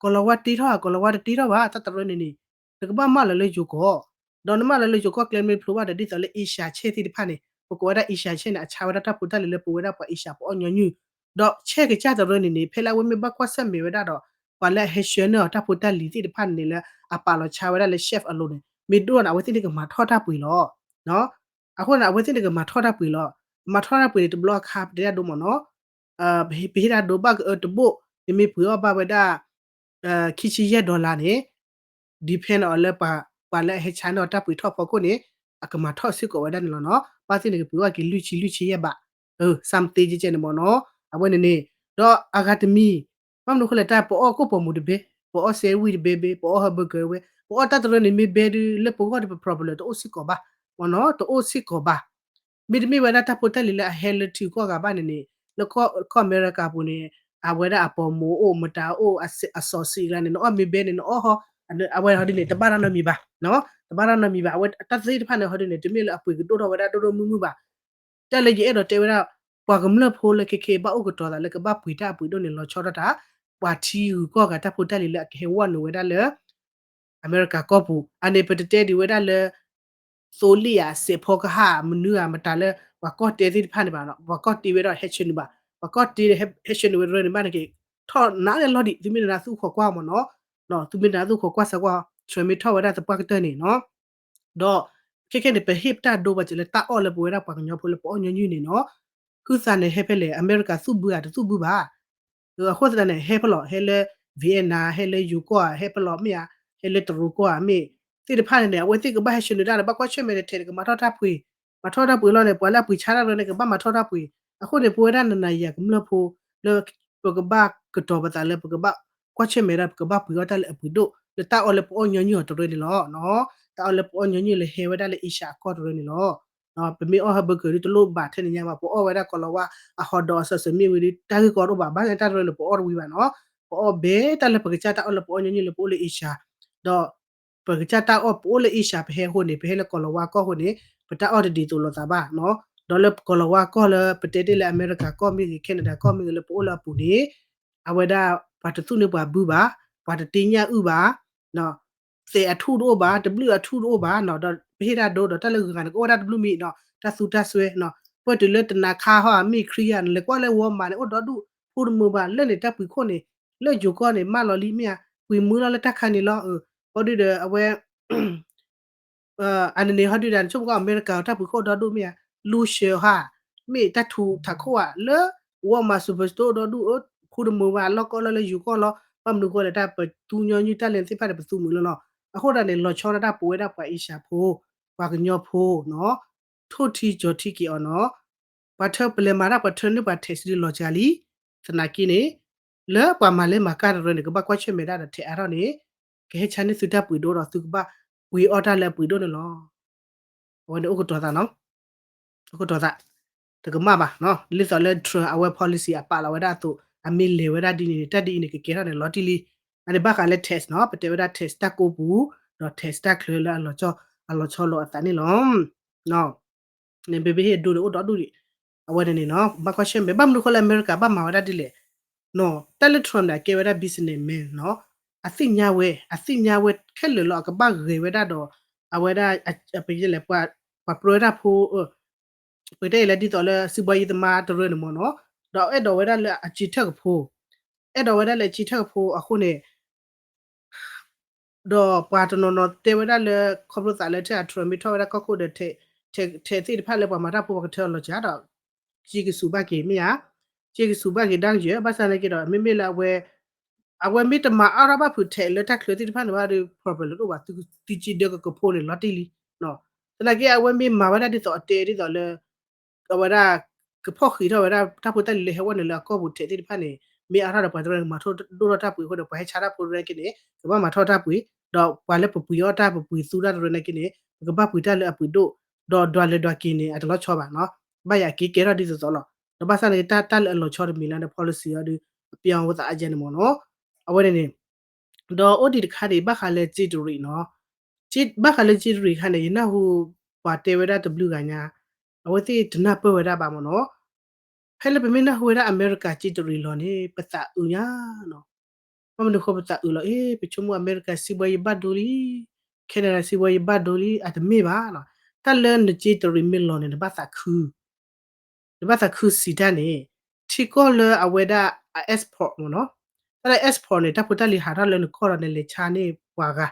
ၤလၤဝါတ့ထီၣ်ဧါ, ကီၤလၤဝါတတ့ထီၣ်ဘၣ်, တၢ်တရၢန့ၣ်န့ၣ် နကဘၣ်မၢလီၤလၢယိၤကီၢ်, ဒီးနမၢလီၤလၢယိၤကီၢ်ကျဲမ့ၢ်ဖျိဘၣ်ဒီး ဒ်သိးလၢ Asia ဆဲၣ်သ့ၣ်တဖၣ်န့ၣ် ပကိးဝဲဒၣ် Asia ဆဲၣ်န့ၣ် အဆါဝဲဒၣ်တၢ်ဖိတၢ်လံၤလၢပဝဲဒၣ်ပှၤ Asia ပအီၣ်ညီနုၢ်, ဒီးဆဲၣ်ကစၢ်တရၢန့ၣ်န့ၣ် ဖဲလၢအဝဲမ့ၢ်ဘၣ်ကွၢ်ဆၢၣ်မဲာ်ဝဲဒၣ်ဒီး ပှၤလၢအဟဲဆှၢန့ၢ်အီၤတၢ်ဖိတၢ်လံၤသ့ၣ်တဖၣ်န့ၣ်န့ၣ် လၢအပာ်လီၤဆါဝဲဒၣ်လၢ shelf အလိၤန့ၣ် မ့ၢ်ဒိၣ်န့ၣ် အဝဲသ့ၣ်န့ၣ်ကမၤထီၣ်တၢ်ပှ့ၤလီၤ. အဃိန့ၣ် အဝဲသ့ၣ်န့ၣ်ကမၤထီၣ်တၢ်ပှ့ၤလီၤ. မၤထီၣ်တၢ်ပှ့ၤန့ၣ် တဘျီအခါ ပတဲဒၣ်ဒိမ့ၢ်နီၤ ပဟ့ၣ်တၢ်ဒိဘၣ်ကအၢတဘိၣ်, နမ့ၢ်ပှ့ၤအီၣ်ဘၣ်ဝဲဒၣ် ခံဆံယဲၢ် dollar န့ၣ် depend on လၢ ပှၤလၢအဟဲဆါန့ၢ်အီၤတၢ်ပှ့ၤထီၣ်ဖီခိၣ်န့ၣ် အကမၤထီၣ်စ့ၢ်ကီးဝဲဒၣ်န့ၣ်လီၤနီၤ. ဘၣ်သ့ၣ်န့ၣ် ကပှ့ၤအီၣ်က့ၤလွံၢ်ဆံ လွံၢ်ဆံယဲၢ်ဘး, something ကဲန့ၣ်မ့ၢ်နီၤ. အဝဲန့ၣ်န့ၣ် ဒီးအဂၤတမံၤ ဘၣ်မနုၤအဃိလဲၣ် တၢ်ပအီၣ်ကိၣ်ပိာ်မုၣ်တဘဲ, ပအီၣ်စဲဝံၣ်တဘဲဘဲ, ပအီၣ်ဟၢဘၢကၢၤဝဲ, ပအီၣ်တၢ်တရၢန့ၣ်မ့ၢ်ဘဲဒုး လၢပဂီၢ်ဒီးပ problem တအိၣ်စ့ၢ်ကီးဘၣ်, မ့ၢ်နီၤ တအိၣ်စ့ၢ်ကီးဘၣ်. မ့တမ့ၢ်ဝဲဒၣ်တၢ်ဖိတၢ်လံၤလၢအဟဲလၢထံဂုၤကီၢ်ဂၤဘၣ်န့ၣ်န့ၣ် လၢကီၢ်အမဲရကၤပူၤန့ၣ် အဝဲဒၣ်အပိာ်မုၣ်အိၣ်မတၤအိၣ် အစီၤဆံးကျါန့ၣ် နအီၣ်မ့ၢ်ဘဲန့ၣ် နအီၣ်ဟီ အဝဲဟီဒ်န့ၣ် တဘၣ်တၢ်နီတမံၤဘၣ်, တဘၣ်တၢ်နီတမံၤဘၣ်. အဝဲတၢ်သ့ၣ်တဖၣ်န့ၣ် ဟီဒ်န့ၣ် တမ့ၢ်လၢအပှ့ၤကဒိၣ်ထီၣ်ဝဲဒၣ်ဒိၣ်ဒိၣ်မုၢ်မုၢ်ဘၣ်. တၢ်လၢယအဲၣ်ဒိးတဲဝဲဒၣ် ပှၤကမျၢၢ်ဖိလၢခဲခဲဘၣ်အိၣ်ကတီၤသးလၢကဘၣ်ပှ့ၤတၢ်အပှ့ၤဒိၣ်န့ၣ် လီၤဆီဒၣ်တၢ် ပှၤထံဂုၤကီၢ်ဂၤတၢ်ဖိတၢ်လံၤလၢအကဟဲဝီၢ်နုာ်ဝဲဒၣ်လၢ အမဲရကၤကီၢ်ပူၤ, အန့ၣ်ပတတဲဒံးဝဲဒၣ်လၢ သိလ့ၣ်ဧါ စဲးဖီကဟၣ် မနုၤဧါ မတၤလၢ ပှၤကီၢ်တဲသ့ၣ်တဖၣ်န့ၣ်ဘၣ်, ပှၤကီၢ်တ့ဝဲဒီးဟဲဆှၢနုာ်ဘၣ်, ပှၤကီၢ်တ့ဟဲဆှၢနုာ်ဝဲတရၢန့ၣ်ဘၣ်န့ၣ်က့ၤ ထီၣ်နးန့ၣ်လီၤဒံး သုမ့ၢ်နၤသူၣ်ခိးကွၢ်မ့ၢ်နီၤ, သုမ့ၢ်နၤသူၣ်ခိးကွၢ်စၢၤကွၢ် ဆှၢမ့ၢ်ထီၣ်ဝဲဒၣ်သပှၢ်ကတၢၢ်န့ၣ်နီၤ. ဒီးခဲခဲန့ၣ် ပဟ့ၣ်တၢ်ဒိဘၣ်စၢၤလၢတၢ်အီၣ်လၢပဝဲဒၣ်ပှၤကညီဖိလၢပအီၣ်ညီနုၢ်န့ၣ်နီၤ, ဟုသးန့ၣ်ဟဲဖဲလဲၣ် အမဲရကၤသူၣ်ဘုဧါ တသူၣ်ဘုဘၣ်. အဃိသတးန့ၣ် ဟဲဖဲလဲၣ် ဟဲလၢ Vietnam ဟဲလၢယိၤကီၢ်ဧါ ဟဲဖဲလဲၣ်မ့ၢ်ဧါ, ဟဲလၢတရူးကီၢ်ဧါမ့ၢ်, သ့ၣ်တဖၣ်န့ၣ်န့ၣ် အဝဲသ့ၣ်ကဘၣ်ဟဲဆှၢနုာ်တၢ်ဒီး ဘၣ်ကွၢ်ဆၢၣ်မဲာ်ဒီးထဲးန့ၣ် ကမၤထီၣ်တၢ်ပှ့ၤ, မၤထီၣ်တၢ်ပှ့ၤလီၤန့ၣ် ပှၤလၢအပှ့ၤဆါတၢ်တရၢန့ၣ် ကဘၣ်မၤထီၣ်တၢ်ပှ့ၤ. အဃိန့ၣ် ပဝဲဒၣ်နၤနၤယၤကမျၢၢ်ဖိ လၢ ပကဘၣ်ကတီၤပသးလၢ ပကဘၣ်ကွၢ်ဆၢၣ်မဲာ်ဒၣ် ပကဘၣ်ပှ့ၤအီၣ်တၢ်လၢအပှ့ၤဒိၣ် လၢတၢ်အီၣ်လၢပအီၣ်ညီနုၢ်အီၤတရၢန့ၣ်လီၤ. တၢ်အီၣ်လၢပအီၣ်ညီနုၢ်လၢဟဲဝဲဒၣ်လၢ Asia အကီၢ်တရၢန့ၣ်လီၤ. ပမ့ၢ်အီၣ်ဟၢဘၢကၢၤဒုးတလိၣ်ဘၣ်ထဲန့ၣ်ညါဘၣ်, ပအီၣ်ဝဲဒၣ်ကီၤလၤဝါအဟီၣ်ဒီးအစီၤစၢၤမ့ၢ်ဝံၤဒီး တၢ်ဂ့ၢ်ကီတအိၣ်ဘၣ်, ဘၣ်ဆၣ်တၢ်တရၢန့ၣ် ပအီၣ်တဝံၤဘၣ်နီၤ. ပအီၣ်ဘဲတၢ်လၢပကစၢ်တၢ်အီၣ်လၢပအီၣ်ညီနုၢ်လၢပအိၣ်လၢ Asia, ဒီး ပကစၢ်တၢ်အီၣ်ပအိၣ်လၢ Asia ပဟဲအဃိန့ၣ် ပဟဲလၢကီၤလၤဝါကီၢ်အဃိန့ၣ် ပတၢ်အီၣ်တဒ်သိးလိာ်သးဘၣ်နီၤ. ဒီးလၢကီၤလၤဝါကီၢ်လၢပတဲတ့ၢ်လၢအမဲရကၤကီၢ်မ့ၢ်ဂ့ၤ Canada ကီၢ်မ့ၢ်ဂ့ၤလၢပအိၣ်လၢအပူၤန့ၣ် အဝဲဒၣ်ပှၤတသူၣ်န့ၢ်ပှၤဘုဘၣ်, ပှၤတတ့ညၣ်အုၣ်ဘၣ်, သဲးအထူၣ်တအိၣ်ဘၣ်, တဘျုးအထူၣ်တအိၣ်ဘၣ်နီၤ. ဒီးပဟ့ၣ်တၢ်ဒိဒီးတၢ်လၢဂုၤဂၤန့ၣ် ကအိၣ်ဝဲဒၣ်တဘျုးမံၤနီၤ, တၢ်သူတၢ်စွဲနီၤ. ပှဲၤတုၤလၢတနၤခါဟီၣ် မ့ၢ်ခရံာ်ဧါ, နလဲၤကွၢ်လၢ Walmart န့ၣ် အိၣ်ဒီဒူၣ် ဖူတမုာ်ဘၣ်, လၢန့ၣ်တၢ်ပှ့ၤခိၣ်န့ၣ် လၢယိၤကီၢ်န့ၣ် မၢလီၤလံမ့ၢ်ဧါ, ပှ့ၤမုာ်လီၤလၢတၢ်ခါန့ၣ်လီၤ. ဟီဒုဒီးအဝဲ အန့ၣ်န့ၣ် ဟီဒုဒီး နဆိကမိၣ်ကီး အမဲရကၤတၢ်ပှ့ၤခိၣ်အိၣ်ဒီဒူၣ်မ့ၢ်ဧါ, လူစၢၤဟါ, မ့ၢ်တၢ်ထူးထးခိၣ်ဧါ, လၢ Walmart Superstore အိၣ်ဒီဒူၣ် ဖူတမုာ်ဘၣ် လီၢ်ကီၢ်လီၢ်လၢယိၤကီၢ်လီၤ. ဘၣ်မနုၤအဃိလဲၣ် တၢ်ပသူညီနုၢ်တၢ်လဲၤသ့ၣ်တဖၣ်န့ၣ် ပသူမုာ်လီၤလီၤ. အဃိဒၣ်န့ၣ် လီၤဆီဒၣ်တၢ်ပဝဲဒၣ်ပှၤအ့ၡၢၣ်ဖိ ပှၤကညီဖိနီၤ, ထိၣ်ထံကၠီၤထံက့ၤအီၤနီၤ. ပှၤထၢပလဲၤမၤတၢ်ပှၤထၢန့ၢ်ပှၤထဲးစံလီၤစှၤလံ. သနာ်က့န့ၣ် လၢပှၤမၤလဲၤမၤကၢ်တရၢန့ၣ် ကဘၣ်ကွၢ်ဆၢၣ်မဲာ်ဒၣ်ဒီးထဲးအါထီၣ်န့ၣ် ကဟဲဆါန့ၢ်သုတၢ်ပှ့ၤဒိၣ်ဒီးသုကဘၣ်ပှ့ၤအီၣ်တၢ်လၢအပှ့ၤဒိၣ်န့ၣ်လီၤ. အဝဲန့ၣ်အိၣ်ကတီၤသးနီၤ, အိၣ်ကတီၤသး, တကမၣ်ဘၣ်နီၤ. ဒ်သိးလၢ Trump အဝဲ policy အပာ်လီၤဝဲဒၣ်အသိး အမ့ၢ်လဲၤဝဲဒၣ်ဒ်န့ၣ်န့ၣ် တၢ်ဒ်အံၤန့ၣ် ကကဲထီၣ်န့ၣ်လီၤတံၢ်လံ. အန့ၣ်ဘၣ်ဃးလၢ tax နီၤ, ပတဲဝဲဒၣ် tax တၢ်ကိးပူၤ ဒီး tax တၢ်ချၢလၢအလီၤဆီ အလီၤဆီလိာ်အသးန့ၣ်လီၤ. န့ၣ် ဘၣ်ဟ့ၣ်ဒိန့ၣ်အိၣ်ဒီဒူၣ်ဒံး, အဝဲန့ၣ်န့ၣ်နီၤ ဘၣ်ကွၢ်ဆၢၣ်မဲာ် ဘၣ်မနုၤဃိလၢအမဲရကၤဘၣ်မၤဝဲဒၣ်ဒ်လဲၣ်နီၤ. တၢ်လၢ Trump န့ၣ် အကဲဝဲဒၣ် businessman နီၤ, အသ့ၣ်ညါဝဲ အသ့ၣ်ညါဝဲခဲလၢာ်လီၤ. အကဘၣ်ဂဲၤဝဲဒၣ်ဒီး အဝဲဒၣ် ပလဲၣ် ပှၤပြၢတၢ်ဖိ ပတဲအံၤလၢဒ်သိးလၢ စံးဘီယံသမါတရၢန့ၣ်မ့ၢ်နီၤ, ဒီးအဲၣ်ဒိးဝဲဒၣ်လၢအစံးထၢၣ်ကဖိ, အဲၣ်ဒိးဝဲဒၣ်လၢအစံးထၢၣ်ကဖိအဃိန့ၣ် ဒီးပှၤတနီၤနီၤတဲဝဲဒၣ်လၢ ခီဖျိသးလၢထဲအ Trump မ့ၢ်ထီၣ်ဝဲဒၣ်ကီၢ်ခိၣ်ဒီး ထဲးသ့ၣ်တဖၣ်လၢပှၤမၤတၢ်ဖိပှၤကထၢအလီၤစှၤဒီး စ့ကစူၤဘၣ်က့ၤမ့ၢ်ဧါ, စ့ကစူၤဘၣ်က့ၤဒၣ်ကယဲၢ် ဘၣ်ဆၣ်သနာ်က့ဒီး မ့မ့ၢ်လၢအဝဲ အဝဲမ့ၢ်တမၤအါထီၣ်ဘၣ်ဖုးထဲးလၢတၢ်ချၢသ့ၣ်တဖၣ်န့ၣ်ဘၣ်ဒီး problem တအိၣ်ဘၣ်, သုကသံက့ဒၢကကဖိန့ၣ်လီၤတံၢ်လံ. သနာ်က့အဝဲမ့ၢ်မၤဝဲဒၣ်ဒ်သိးအတဲဒ်သိးလၢ အဝဲဒၣ် ကဖီၣ်ဃံးထီၣ်ဝဲဒၣ်တၢ်ဖိတၢ်လံၤလၢဟဲဝဲနုာ်လၢအကီၢ်ပူၤထဲးသ့ၣ်တဖၣ်န့ၣ် မ့ၢ်အါထီၣ်ဒီးပှၤတရၢန့ၣ် မၤထီၣ်ဒိၣ်ထီၣ်တၢ်ပှ့ၤအဃိဒီး ပှၤဟဲဆါတၢ်ဖိတရၢက့န့ၣ် ကဘၣ်မၤထီၣ်တၢ်ပှ့ၤ, ဒီးပှၤလၢပပှ့ၤအီၣ်တၢ်ပပှ့ၤသူတၢ်တရၢန့ၣ်က့န့ၣ် ပကဘၣ်ပှ့ၤတၢ်လၢအပှ့ၤဒိၣ်, ဒီးဒွးလဲၤဒွးက့ၤန့ၣ် အတလီၤဆီဘၣ်နီၤ, ဘၣ်ယၤက့ကဲထီၣ်ဒ်သိးသိးလီၤ. ဒီးဘၣ်ဆၣ်န့ၣ် တၢ်လၢအလီၤဆီတမံၤလၢ policy အီၤဒီး အပျီဝဲသးအယဲန့ၣ်မ့ၢ်နီၤ, အဝဲန့ၣ်န့ၣ် ဒီးအိၣ်ဒံးတခါန့ၣ် ဘၣ်ဃးလၢက့တရံးနီၤ, ဘၣ်ဃးလၢက့တရံးတခါန့ၣ် ယနၢ်ဟူပှၤတဲဝဲဒၣ်တဘျုးဂၤညါ, အဝဲသ့ၣ်တနၢ်ပၢၢ်ဝဲဒၣ်ဘၣ်မ့ၢ်နီၤ, ဖဲလၢပမ့ၢ်နၢ်ဟူဝဲဒၣ်အမဲရကၤက့တရံးလီၤန့ၣ် ပသးအုးညါနီၤ, ဘၣ်မနုၤအဃိပသးအုးလီၤ, အ့ ပဆိကမိၣ်အမဲရကၤစံးဘှါယံၤဘၣ်ဒိလံ, Canada စံးဘှါယံၤဘၣ်ဒိလံ, အတမ့ၢ်ဘၣ်နီၤ, တၢ်လၢနက့တရံးမ့ၢ်လီၤန့ၣ် နဘၣ်သးခု နဘၣ်သးခုစံးတၢ်န့ၣ် ထံကီၢ်လၢအဝဲဒၣ်အ export မ့ၢ်နီၤ, တၢ်လၢ export န့ၣ် တၢ်ဖိတၢ်လံၤဟးထီၣ်လၢနကီၢ်ဒီးနလဲၤဆါန့ၢ်ပှၤဂၤ,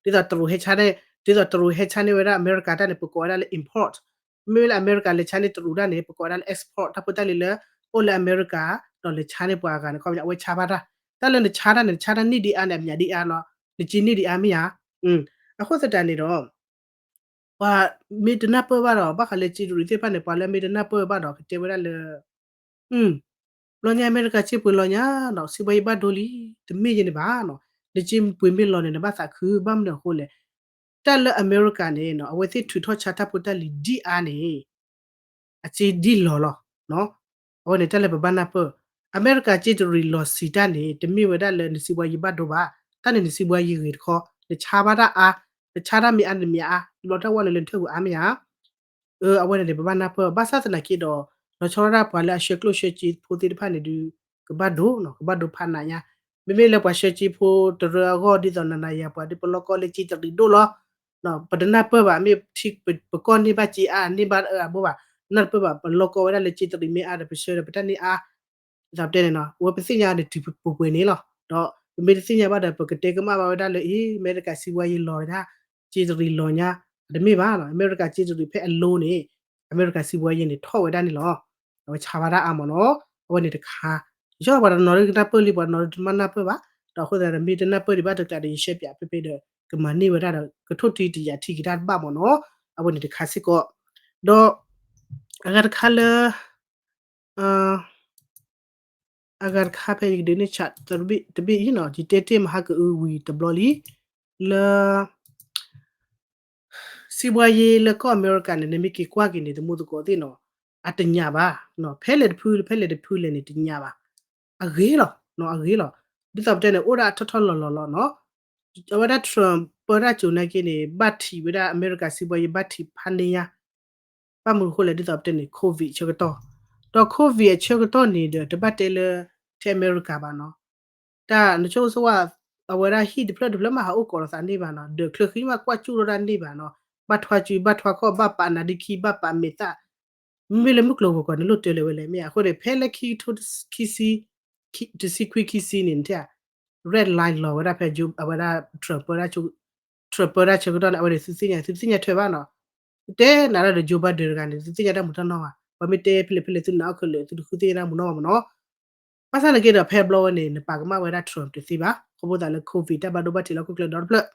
ဒ်သိးတရူးဟဲဆါန့ၣ်, ဒ်သိးတရူးဟဲဆါန့ၢ်ဝဲဒၣ်အမဲရကၤတၢ်န့ၣ် ပကိးဝဲဒၣ်လၢ import, မ့မ့ၢ်လၢအမဲရကၤလဲၤဆါန့ၢ်တရူးတၢ်န့ၣ် ပကိးဝဲဒၣ်လၢ export, တၢ်ဖိတၢ်လံၤလၢ အိၣ်လၢအမဲရကၤ ဒီးလဲၤဆါန့ၢ်ပှၤဂၤန့ၣ် ခီပညီအဝဲဆါဘၣ်တၢ်, တၢ်လၢနဆါတၢ်န့ၣ် နဆါတၢ်န့ၢ်ဒံးအါန့ၣ် အမံၤဒံးအါနီၤ, နက့န့ၢ်ဒံးအါမ့ၢ်ဧါ, အဃိသတးန့ၣ်ဒီး ပှၤမ့ၢ်တနၢ်ပၢၢ်ဘၣ်ဒီး ဘၣ်ဃးလၢက့တရံးသ့ၣ်တဖၣ်န့ၣ် ပှၤလၢမ့ၢ်တနၢ်ပၢၢ်ဘၣ်ဒီး ကတဲဝဲဒၣ်လၢ ဘျီညါအမဲရကၤစ့ပှ့ၤလီၤညါနီၤ, စံးဘှါယံၤဘၣ်ဒိလံ, တမ့ၢ်ယဲန့ၣ်ဘၣ်နီၤ, နစ့ပှ့ၤမ့ၢ်လီၤန့ၣ် နဘၣ်သးခု, ဘၣ်မနုၤအဃိလဲၣ်, တၢ်လၢအမဲရကၤန့ၣ်နီၤ အဝဲသ့ၣ်ထုးထီၣ်ဆါတၢ်ဖိတၢ်လံၤဒံးအါန့ၣ် အစ့ဒံးလီၤလီၤ. အဝဲန့ၣ်တၢ်လၢပဘၣ်နၢ်ပၢၢ်, အမဲရကၤစ့တရံးလီၤစံးတၢ်န့ၣ် တမ့ၢ်ဝဲဒၣ်လၢနစံးဘှါယံၤဘၣ်ဒိဘၣ်, တၢ်န့ၣ်နစံးဘှါယံၤဂ့ၤတခီ, နဆါဘၣ်တၢ်အါ, နဆါတၢ်မ့ၢ်အါန့ၣ်မ့ၢ်အါ, လီၤတၢ်ဝဲန့ၣ်လၢနထၢၣ်ပူၤအါမ့ၢ်ဧါ အဝဲန့ၣ်န့ၣ် ပဘၣ်နၢ်ပၢၢ် ဘၣ်ဆၣ်သနာ်က့ဒီး လီၤဆီဒၣ်တၢ်ပှၤလၢအဆှၢကျိၣ်ဆှၢစ့ဖိသ့ၣ်တဖၣ်န့ၣ်ဒုး ကဘၣ်ဒိနီၤ, ကဘၣ်ဒိဖးနးညါ, မ့မ့ၢ်လၢပှၤဆှၢစ့ဖိတရၢအဂီၢ် ဒ်သိးနၤနၤယၤပှၤဒုး ပလီၢ်ကီၢ်လၢစ့တရံးဒိၣ်လီၤ, ပတနၢ်ပၢၢ်ဘၣ်, မ့ၢ်ထံပကီၢ်န့ၢ်ဘၣ်စ့အါ န့ၢ်ဘၣ်အဘိဘၣ်, နၢ်တပၢၢ်ဘၣ် ပလီၢ်ကီၢ်ဝဲဒၣ်လၢစ့တရံးမ့ၢ်အါဒီး ပဆှၢဒီးပတၢ်န့ၢ်အါ ဒ်သိးပတဲန့ၣ်နီၤ, အဝဲပသ့ၣ်ညါန့ၣ်တုၤပပှဲၤန့ၣ်လီၤ, ဒီးပမ့ၢ်တသ့ၣ်ညါဘၣ်ဒီး ပကတဲကမၣ်ဘၣ်ဝဲဒၣ်လၢ အ့ အမဲရကၤစံးဘှါယံၤလီၤညါ, စ့တရံးလီၤညါ, တမ့ၢ်ဘၣ်နီၤ, အမဲရကၤစ့တရံးဖဲအလိၤန့ၣ် အမဲရကၤစံးဘှါယံၤန့ၣ် ထီၣ်ဝဲဒၣ်န့ၣ်လီၤ, အဝဲဆါဘၣ်တၢ်အါမ့ၢ်နီၤ, အဝဲန့ၣ်တခါ, ယီၤပှၤတနီၤဒုးကနၢ်ပၢၢ်လံ ပှၤတနီၤဒုးတမ့ၢ်နၢ်ပၢၢ်ဘၣ်, ဒီးအဃိသတးဒီး မ့ၢ်တနၢ်ပၢၢ်ဒံးဘၣ်တကျးဒီး ယရှဲပၠးဖဲဖဲဒီး ကမၤန့ၢ်ဝဲဒၣ်ဒီး ကထိၣ်တံၢ်တယာ်ထံက့ၤတၢ်တဘၣ်မ့ၢ်နီၤ, အဝဲန့ၣ်တခါစ့ၢ်ကီး, ဒီး အဂၤတခါလၢ အဂၤတခါဖဲယကဒုးန့ၢ်ဆး တဘ့ၣ်အံၤနီၤ, ယတဲတ့ၢ်မဟါကအုဝံၤတဘျီလံ, လၢ စံးဘှါယံၤလၢကီၢ်အမဲရကၤန့ၣ် နမ့ၢ်က့ၤကွၢ်က့ၤန့ၣ် တမူသကိးသ့ၣ်နီၤ, အတညၣ်ဘၣ်, ဖဲလဲၣ်တဖု ဖဲလဲၣ်တဖုလဲၣ်န့ၣ် တညၣ်ဘၣ်, အဂ့ၤလီၤ, အဂ့ၤလီၤ, ဒ်သိးပတဲန့ၣ် အိၣ်ဒၣ်အထီၣ်ထီၣ်လီၤလီၤလီၤနီၤ, အဝဲဒၣ် Trump ပၢတၢ်ကိၤနာ်က့န့ၣ် ဘၣ်ထံးဝဲဒၣ်အမဲရကၤစံးဘှါယံၤ ဘၣ်ထံးဖးန့ၢ်ညါ ဘၣ်မနုၤအဃိလဲၣ် ဒ်သိးပတဲန့ၣ် COVID အဆၢကတီၢ်, ဒီး COVID အဆၢကတီၢ်န့ၣ်ဒီး တဘၣ်တဲလၢ ထဲအမဲရကၤဘၣ်နီၤ, တၢ်နဆိကမိၣ်ဆိဝဲ အဝဲဒၣ်ဟံၣ်တဖျၢၣ်တဖျၢၣ်မး ဟးအိၣ်ကိးလိာ်သးန့ၢ်ဘၣ်နီၤ, ဒီးချၢဃံမးကွၢ်ကၠူၣ်ထီၣ်ဒၣ်န့ၢ်ဘၣ်နီၤ, ဘၣ်ထွါစု ဘၣ်ထွါခီၣ် ဘၣ်ပာ်နးဒုခံ ဘၣ်ပာ်မဲာ်သၣ်, မ့မ့ၢ်လၢမုၢ်ကျိၤဝဲၤကွာ် နလိၣ်တဲလၢၤဝဲလဲၣ် မ့ၢ်အဃိန့ၣ် ဖဲလၢခံကထိခံဆံ ခံဆံ တဆံခွံခံဆံန့ၣ် နတဲ red line လီၤဝဲဒၣ်ဖဲ အဝဲဒၣ် Trump ပၢတၢ်ဆၢကတီၢ်န့ၣ် အဝဲန့ၣ် သုသ့ၣ်ညါ သုတသ့ၣ်ညါထွဲဘၣ်နီၤ, တဲနၤဒၣ်ဒီး Joe Biden တဂၤန့ၣ် သုသ့ၣ်ညါတၢ်မူၤတၢ်နီၢ်ဘၣ်, ပှၤမ့ၢ်တဲဖဲလဲၣ်ဖဲလဲၣ် သုနာ်အီၣ်ခဲလၢာ် သုတဃုသ့ၣ်ညါတၢ်မူၤနီၢ်ဘၣ်မ့ၢ်နီၤ, ဘၣ်ဆၣ်နာ်က့ဒီး ဖဲဘျီဝဲန့ၣ် နပာ်ကမၣ်ဝဲဒၣ် Trump တသ့ဘၣ်, ခီဖျိသးလၢ COVID တၢ်ဘၣ်ဒိဘၣ်ထံးလၢဟီၣ်ခိၣ်ချၢဒီတဖျၢၣ်,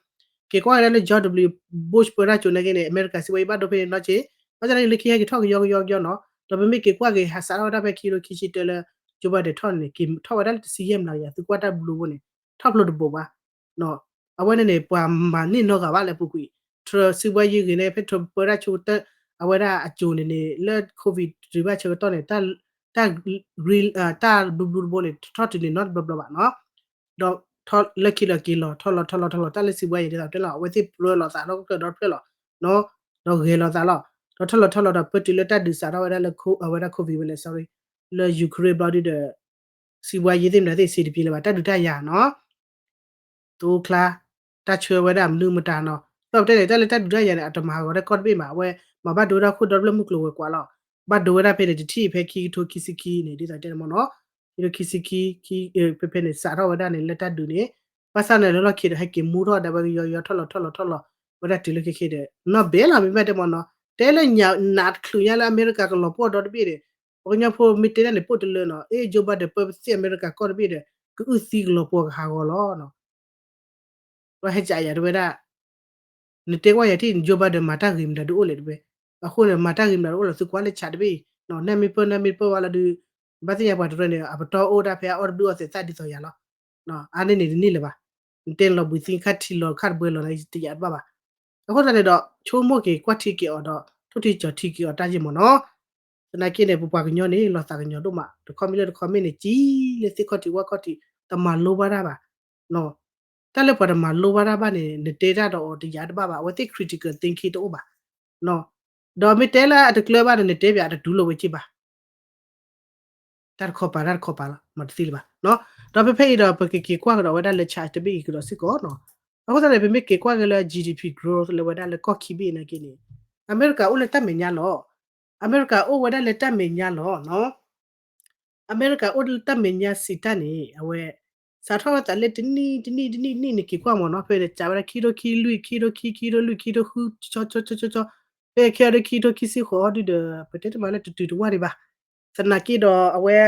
က့ၤကွၢ်ကဒါလၢ George W Bush ပၢတၢ်ကိၤနာ်က့န့ၣ် အမဲရကၤစံးဘှါယံၤဘၣ်ဒိဖဲန့ၣ်နီၤက့, ဘၣ်ဆၣ်နာ်က့လၢခံဟဲက့ၤထီၣ်ကယီကယီကယီနီၤ, ဒီးပမ့ၢ်က့ၤကွၢ်က့ၤ ဟးစးထီၣ်ဝဲဒၣ်ဖဲခံကထိခံဆံတၢလၢ Joe Biden ထီၣ်န့ၣ် က့ၤထီၣ်ဝဲဒၣ်လၢတဆံယဲၢ်မျးကယၤ သုကွၢ်တၢ်ဘျုးဘိန့ၣ် ထီၣ်ဖျိတဘိဘၣ် အဝဲန့ၣ်န့ၣ် ပှၤမၤန့ၢ်နီတဂၤဘၣ်လၢအပူၤကွံာ်, Trump စံးဘှါယံၤဂ့ၤန့ၣ် ဖဲ Trump ပၢတၢ်ဆိကတၢၢ် အဝဲဒၣ်အကိၤန့ၣ်န့ၣ် လၢ COVID တတုၤဘၣ်ဆၢကတီၢ်န့ၣ် တၢ် တၢ်ဘျုးဘျုးတဘိန့ၣ် ထီၣ်တုၤန့ၣ်နီတဘျီဘျီဘၣ်နီၤ, ဒီးလၢခံလီၤက့ၤလီၤ ထီၣ်လီၤထီၣ်လီၤထီၣ်လီၤ တၢ်လၢစံးဘှါယံၤဒ်သိးတဲလီၤ အဝဲသ့ၣ်ပြၢလိာ်သးဒီတဖျၢၣ်ဒီတဖျၢၣ်လီၤ, ဒီးဂဲၤလိာ်သးလီၤ, ဒီးထီၣ်လီၤထီၣ်လီၤဒီး ပတုၤလၢတၢ်ဒုးစးထီၣ်ဝဲဒၣ်လၢ အဝဲဒၣ် COVID ဝဲလဲၣ် sorry လၢ Ukraine ဘျီဒုဒီး စံးဘှါယံၤသ့ၣ်မတၤသ့ၣ် စံးတပျံၤလၢၤဘၣ် တၢ်ဒုးတၢ်ယၤနီၤ သိကျါ တၢ်ဆှၢဝဲဒၣ်မနုၤမတၤနီၤ, ဒီးပတဲန့ၣ် တၢ်လၢတၢ်ဒုးတၢ်ယၤန့ၣ် အတမၤဟးဂီၤတၢ်ကီတဘ့ၣ်မး အဝဲမၤဘၣ်ဒိဝဲဒၣ်ခိၣ်ဒီတဖျၢၣ်မုၢ်ကျိၤဝဲၤကွာ်လီၤ, ဘၣ်ဒိဝဲဒၣ်ဖဲန့ၣ် တထံၣ်ဖဲခံကထိခံဆံခံန့ၣ် ဒ်သိးတဲန့ၣ်မ့ၢ်နီၤ, ခံကထိခံဆံခံ ဖဲဖဲန့ၣ် စးထီၣ်ဝဲဒၣ်န့ၣ် လၢတၢ်ဒုးန့ၣ်, ဘၣ်ဆၣ်န့ၣ် လၢလီၢ်ခံဒီး ဟဲက့ၤမူထီၣ်ဒၣ်ဝဲကယီယီထီၣ်လီၤထီၣ်လီၤထီၣ်လီၤ, ဝဲဒၣ်တုၤလၢခဲခဲဒီး နီၢ်ဘဲလီၤ မ့မ့ၢ်တဲမ့ၢ်နီၤ, တဲလၢညါနးတချုးညါလၢအမဲရကၤကလီၤပှီၢ်ဒီတဘ့ၣ်န့ၣ်, ပှၤကညီဖိမ့ၢ်တဲဒၣ်န့ၣ် ပိၢ်တလၢနီၤ, အ့ Joe Biden ပၢပသ့ၣ်အမဲရကၤကီၢ်တဘ့ၣ်ဒီး ကအုၣ်သံကလီၤပှီၤကဟးဂီၤလီၤနီၤ. ဒီးဟဲကးယၤတဝဲဒၣ် နတဲကွၢ်ယၤထံၣ် Joe Biden မၤတၢ်ဂ့ၤမတၤဒုးအိၣ်လဲၣ်တဝဲ, အဃိန့ၣ် မၤတၢ်ဂ့ၤမတၤဒုးအိၣ်လဲၣ် သုကွၢ်လၢ chart တဘ့ၣ်အံၤ, နမ့ၢ်ပၢနမ့ၢ်ပၢဝဲလီၤဒုး, ဘၣ်သ့ၣ်ညါပှၤတရၢန့ၣ် အပတီၢ်အိၣ်ဒၣ်ဖဲအအီၣ်တဘျုးအီသဲးသၣ်ဒ်သိးယၤလီၤ. အါန့ၢ်န့ၣ်တန့ၢ်လၢၤဘၣ်. နတဲလီၤဘှံးသံခါထံလီၤခါတဘှဲလီၤန့ၣ် တယာ်တဘၣ်ဘၣ်. အဃိသတးန့ၣ်ဒီး ဆိကမိၣ်က့ၤကွၢ်ထံက့ၤအီၤဒီး ထိၣ်ထံကၠီၤထံက့ၤအီၤတၢ်ယံာ်မ့ၢ်နီၤ. သနာ်က့န့ၣ် ပပှၤကညီန့ၣ် လီၤသးကညီၤဒိၣ်မး တခီမ့ၢ်လၢတခီမ့ၢ်န့ၣ် ကံလၢသ့ၣ်ခီၣ်ထံးဝၣ်ခီၣ်ထံး တမၤလိဘၣ်တၢ်ဘၣ်. တၢ်လၢပှၤတမၤလိဘၣ်တၢ်ဘၣ်န့ၣ် နတဲတၢ်ဒီးအီၤတယာ်တဘၣ်ဘၣ် အဝဲသ့ၣ် critical thinking တအိၣ်ဘၣ်. ဒီးမ့ၢ်တဲလၢအတကျၢၤဘၣ်ဒီး နတဲပၠးတတူၢ်လိာ်ဝဲက့ဘၣ် တၢ်တခီပၤ တၢ်တခီပၤလီၤ မၤတသ့လၢၤဘၣ်. ဒီးဖဲဖဲအံၤဒီး ပကက့ၤကွၢ်ကဒီးဝဲဒၣ်လၢ chart တဘ့ၣ်အံၤကဒီးစ့ၢ်ကီးနီၤ. အဃိသတးန့ၣ် ပမ့ၢ်က့ၤကွၢ်က့ၤလၢ G D P growth လၢဝဲဒၣ်လၢကီၢ်ခံဘ့ၣ်နာ်က့န့ၣ် အမဲရကၤအိၣ်လၢတၢ်မဲာ်ညါလီၤ. အမဲရကၤအိၣ်ဝဲဒၣ်လၢတၢ်မဲာ်ညါလီၤနီၤ. အမဲရကၤအိၣ်လၢတၢ်မဲာ်ညါစံးတၢ်န့ၣ် အဝဲ စးထီၣ်ဝဲသးလၢတနံၣ်တနံၣ်တနံၣ်တနံၣ်န့ၣ် က့ၤကွၢ်မ့ၢ်နီၤ ဖဲန့ၣ် စးဝဲဒၣ်ခံထိခံလွံၢ် ခံထိခံ ခံထိလွံၢ် ခံထိဃု ကၠီကၠီကၠီကၠီ ဖဲခဲအံၤဒ်ခံထိခံဆံဃိးဒုဒီး ပတဲတမံၤလၢတတုၤတဝၢ်ဒံးဘၣ်. သနာ်က့ဒီးအဝဲ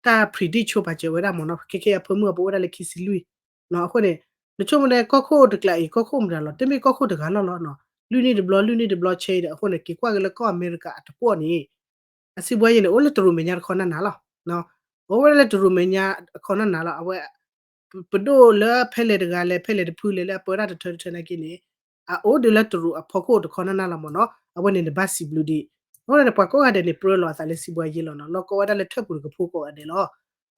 တၢ် predict ဆိပာ်စၢၤဝဲဒၣ်မ့ၢ်နီၤ ခဲခဲအံၤ အဖၢမုၢ်အပအိၣ်ဝဲဒၣ်လၢခံဆံလွံၢ်နီၤ. အဃိန့ၣ် နဆိကမိၣ်န့ၣ် ကီၢ်ခိၣ်တကျးအံၤ ကီၢ်ခိၣ်မတၤလီၤ တမ့ၢ်ကီၢ်ခိၣ်တဂၤလီၢ်လီၤနီၤ လွံၢ်နံၣ်တဘျီ လွံၢ်နံၣ်တဘျီဆဲအံၤဒီး အဃိန့ၣ် က့ၤကွၢ်က့ၤလၢကီၢ်အမဲရကၤအတကွီၣ်န့ၣ် အစံးဘှါယဲန့ၣ် အိၣ်လၢတရူးမဲာ်ညါတခီနၢ်နၢ်လီၤ. အိၣ်ဝဲဒၣ်လၢတရူးမဲာ်ညါတခီနၢ်နၢ်လီၤ အဝဲ ပဒိၣ်လၢဖဲလဲၣ်တဂၤလဲၣ် ဖဲလဲၣ်တဖုလဲၣ် လၢအပၢတၢ်တထၢတထၢနာ်က့န့ၣ် အအိၣ်ဒၣ်လၢတရူးအဖီခိၣ်တခီနၢ်နၢ်လီၤမ့ၢ်နီၤ အဝဲန့ၣ်နဘၣ်စံးဘျုးဒံး. အဃိန့ၣ် ပှၤကိးဂၤဒဲးန့ၣ် ပြၢလီၤအသးလၢစံးဘှါယဲလီၤနီၤ လီၤကီဝဲဒၣ်လၢထၢၣ်ပူၤတကဖိကိးဂၤဒဲးလီၤ.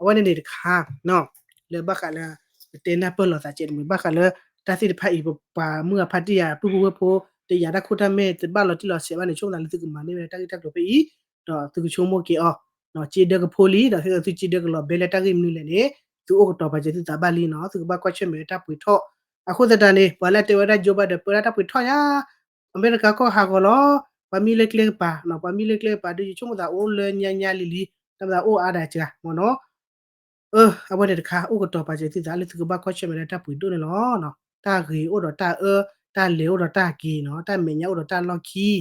အဝဲန့ၣ်န့ၣ်တခါ လၢဘၣ်ဃးလၢ ပတဲနၢ်ပၢၢ်လိာ်သးကဲန့ၣ် ဘၣ်ဃးလၢ တၢ်သ့ၣ်တဖၣ်အံၤ ပပှၤမုၢ်အဖါတံၢ်ယၤ ပုၢ်ဖိဝဲၢ်ဖိ တယာ်တၢ်ခိၣ်တၢ်မဲာ် တဘၣ်လီၤတံၢ်လီၤဆဲးဘၣ်န့ၣ် ဆိကမိၣ်သးလၢသုကမၤန့ၢ်ဝဲဒၣ်တၢ်ဂ့ၢ်တၢ်ကျိၤဖဲအံၤ ဒီးသုကဆိကမိၣ်က့ၤအီၤ စ့ဒၢကဖိလံ ဒီးဟ့ၣ်သုစ့ဒၢကလီၤဘဲလၢတၢ်ဂ့ၢ်မနုၤလဲၣ်န့ၣ် သုအိၣ်ကတီၤပာ်စၢၤသုသးဘၣ်လံနီၤ သုကဘၣ်ကွၢ်ဆၢၣ်မဲာ်ဝဲတၢ်ပှ့ၤထီၣ်. အဃိသတးန့ၣ် ပှၤလၢအတဲဝဲဒၣ် Joe Biden ပၢတၢ်တၢ်ပှ့ၤထီၣ်ညါ အမဲရကၤကီၢ်ဟးဂီၤလီၤ. ပှၤမံလၢကျဲကပၤ ပှၤမံလၢကျဲကပၤဒုး ယဆိကမိၣ်သးအိၣ်လၢညါညါလံၤလံၤ တၢ်မၤသးအိၣ်အါဒၣ်စှၤမ့ၢ်နီၤ. အၢ အဝဲန့ၣ်တခါ အိၣ်ကတီၤပာ်စၢၤသုသးလၢသုကဘၣ်ကွၢ်ဆၢၣ်မဲာ်ဒီးတၢ်ပှ့ၤဒိၣ်န့ၣ်လီၤ. တၢ်ဂ့ၤအိၣ်ဒီးတၢ်အၢ, တၢ်လဲၤအိၣ်ဒီးတၢ်က့ၤနီၤ, တၢ်မဲာ်ညါအိၣ်ဒီးတၢ်လီၢ်ခံ,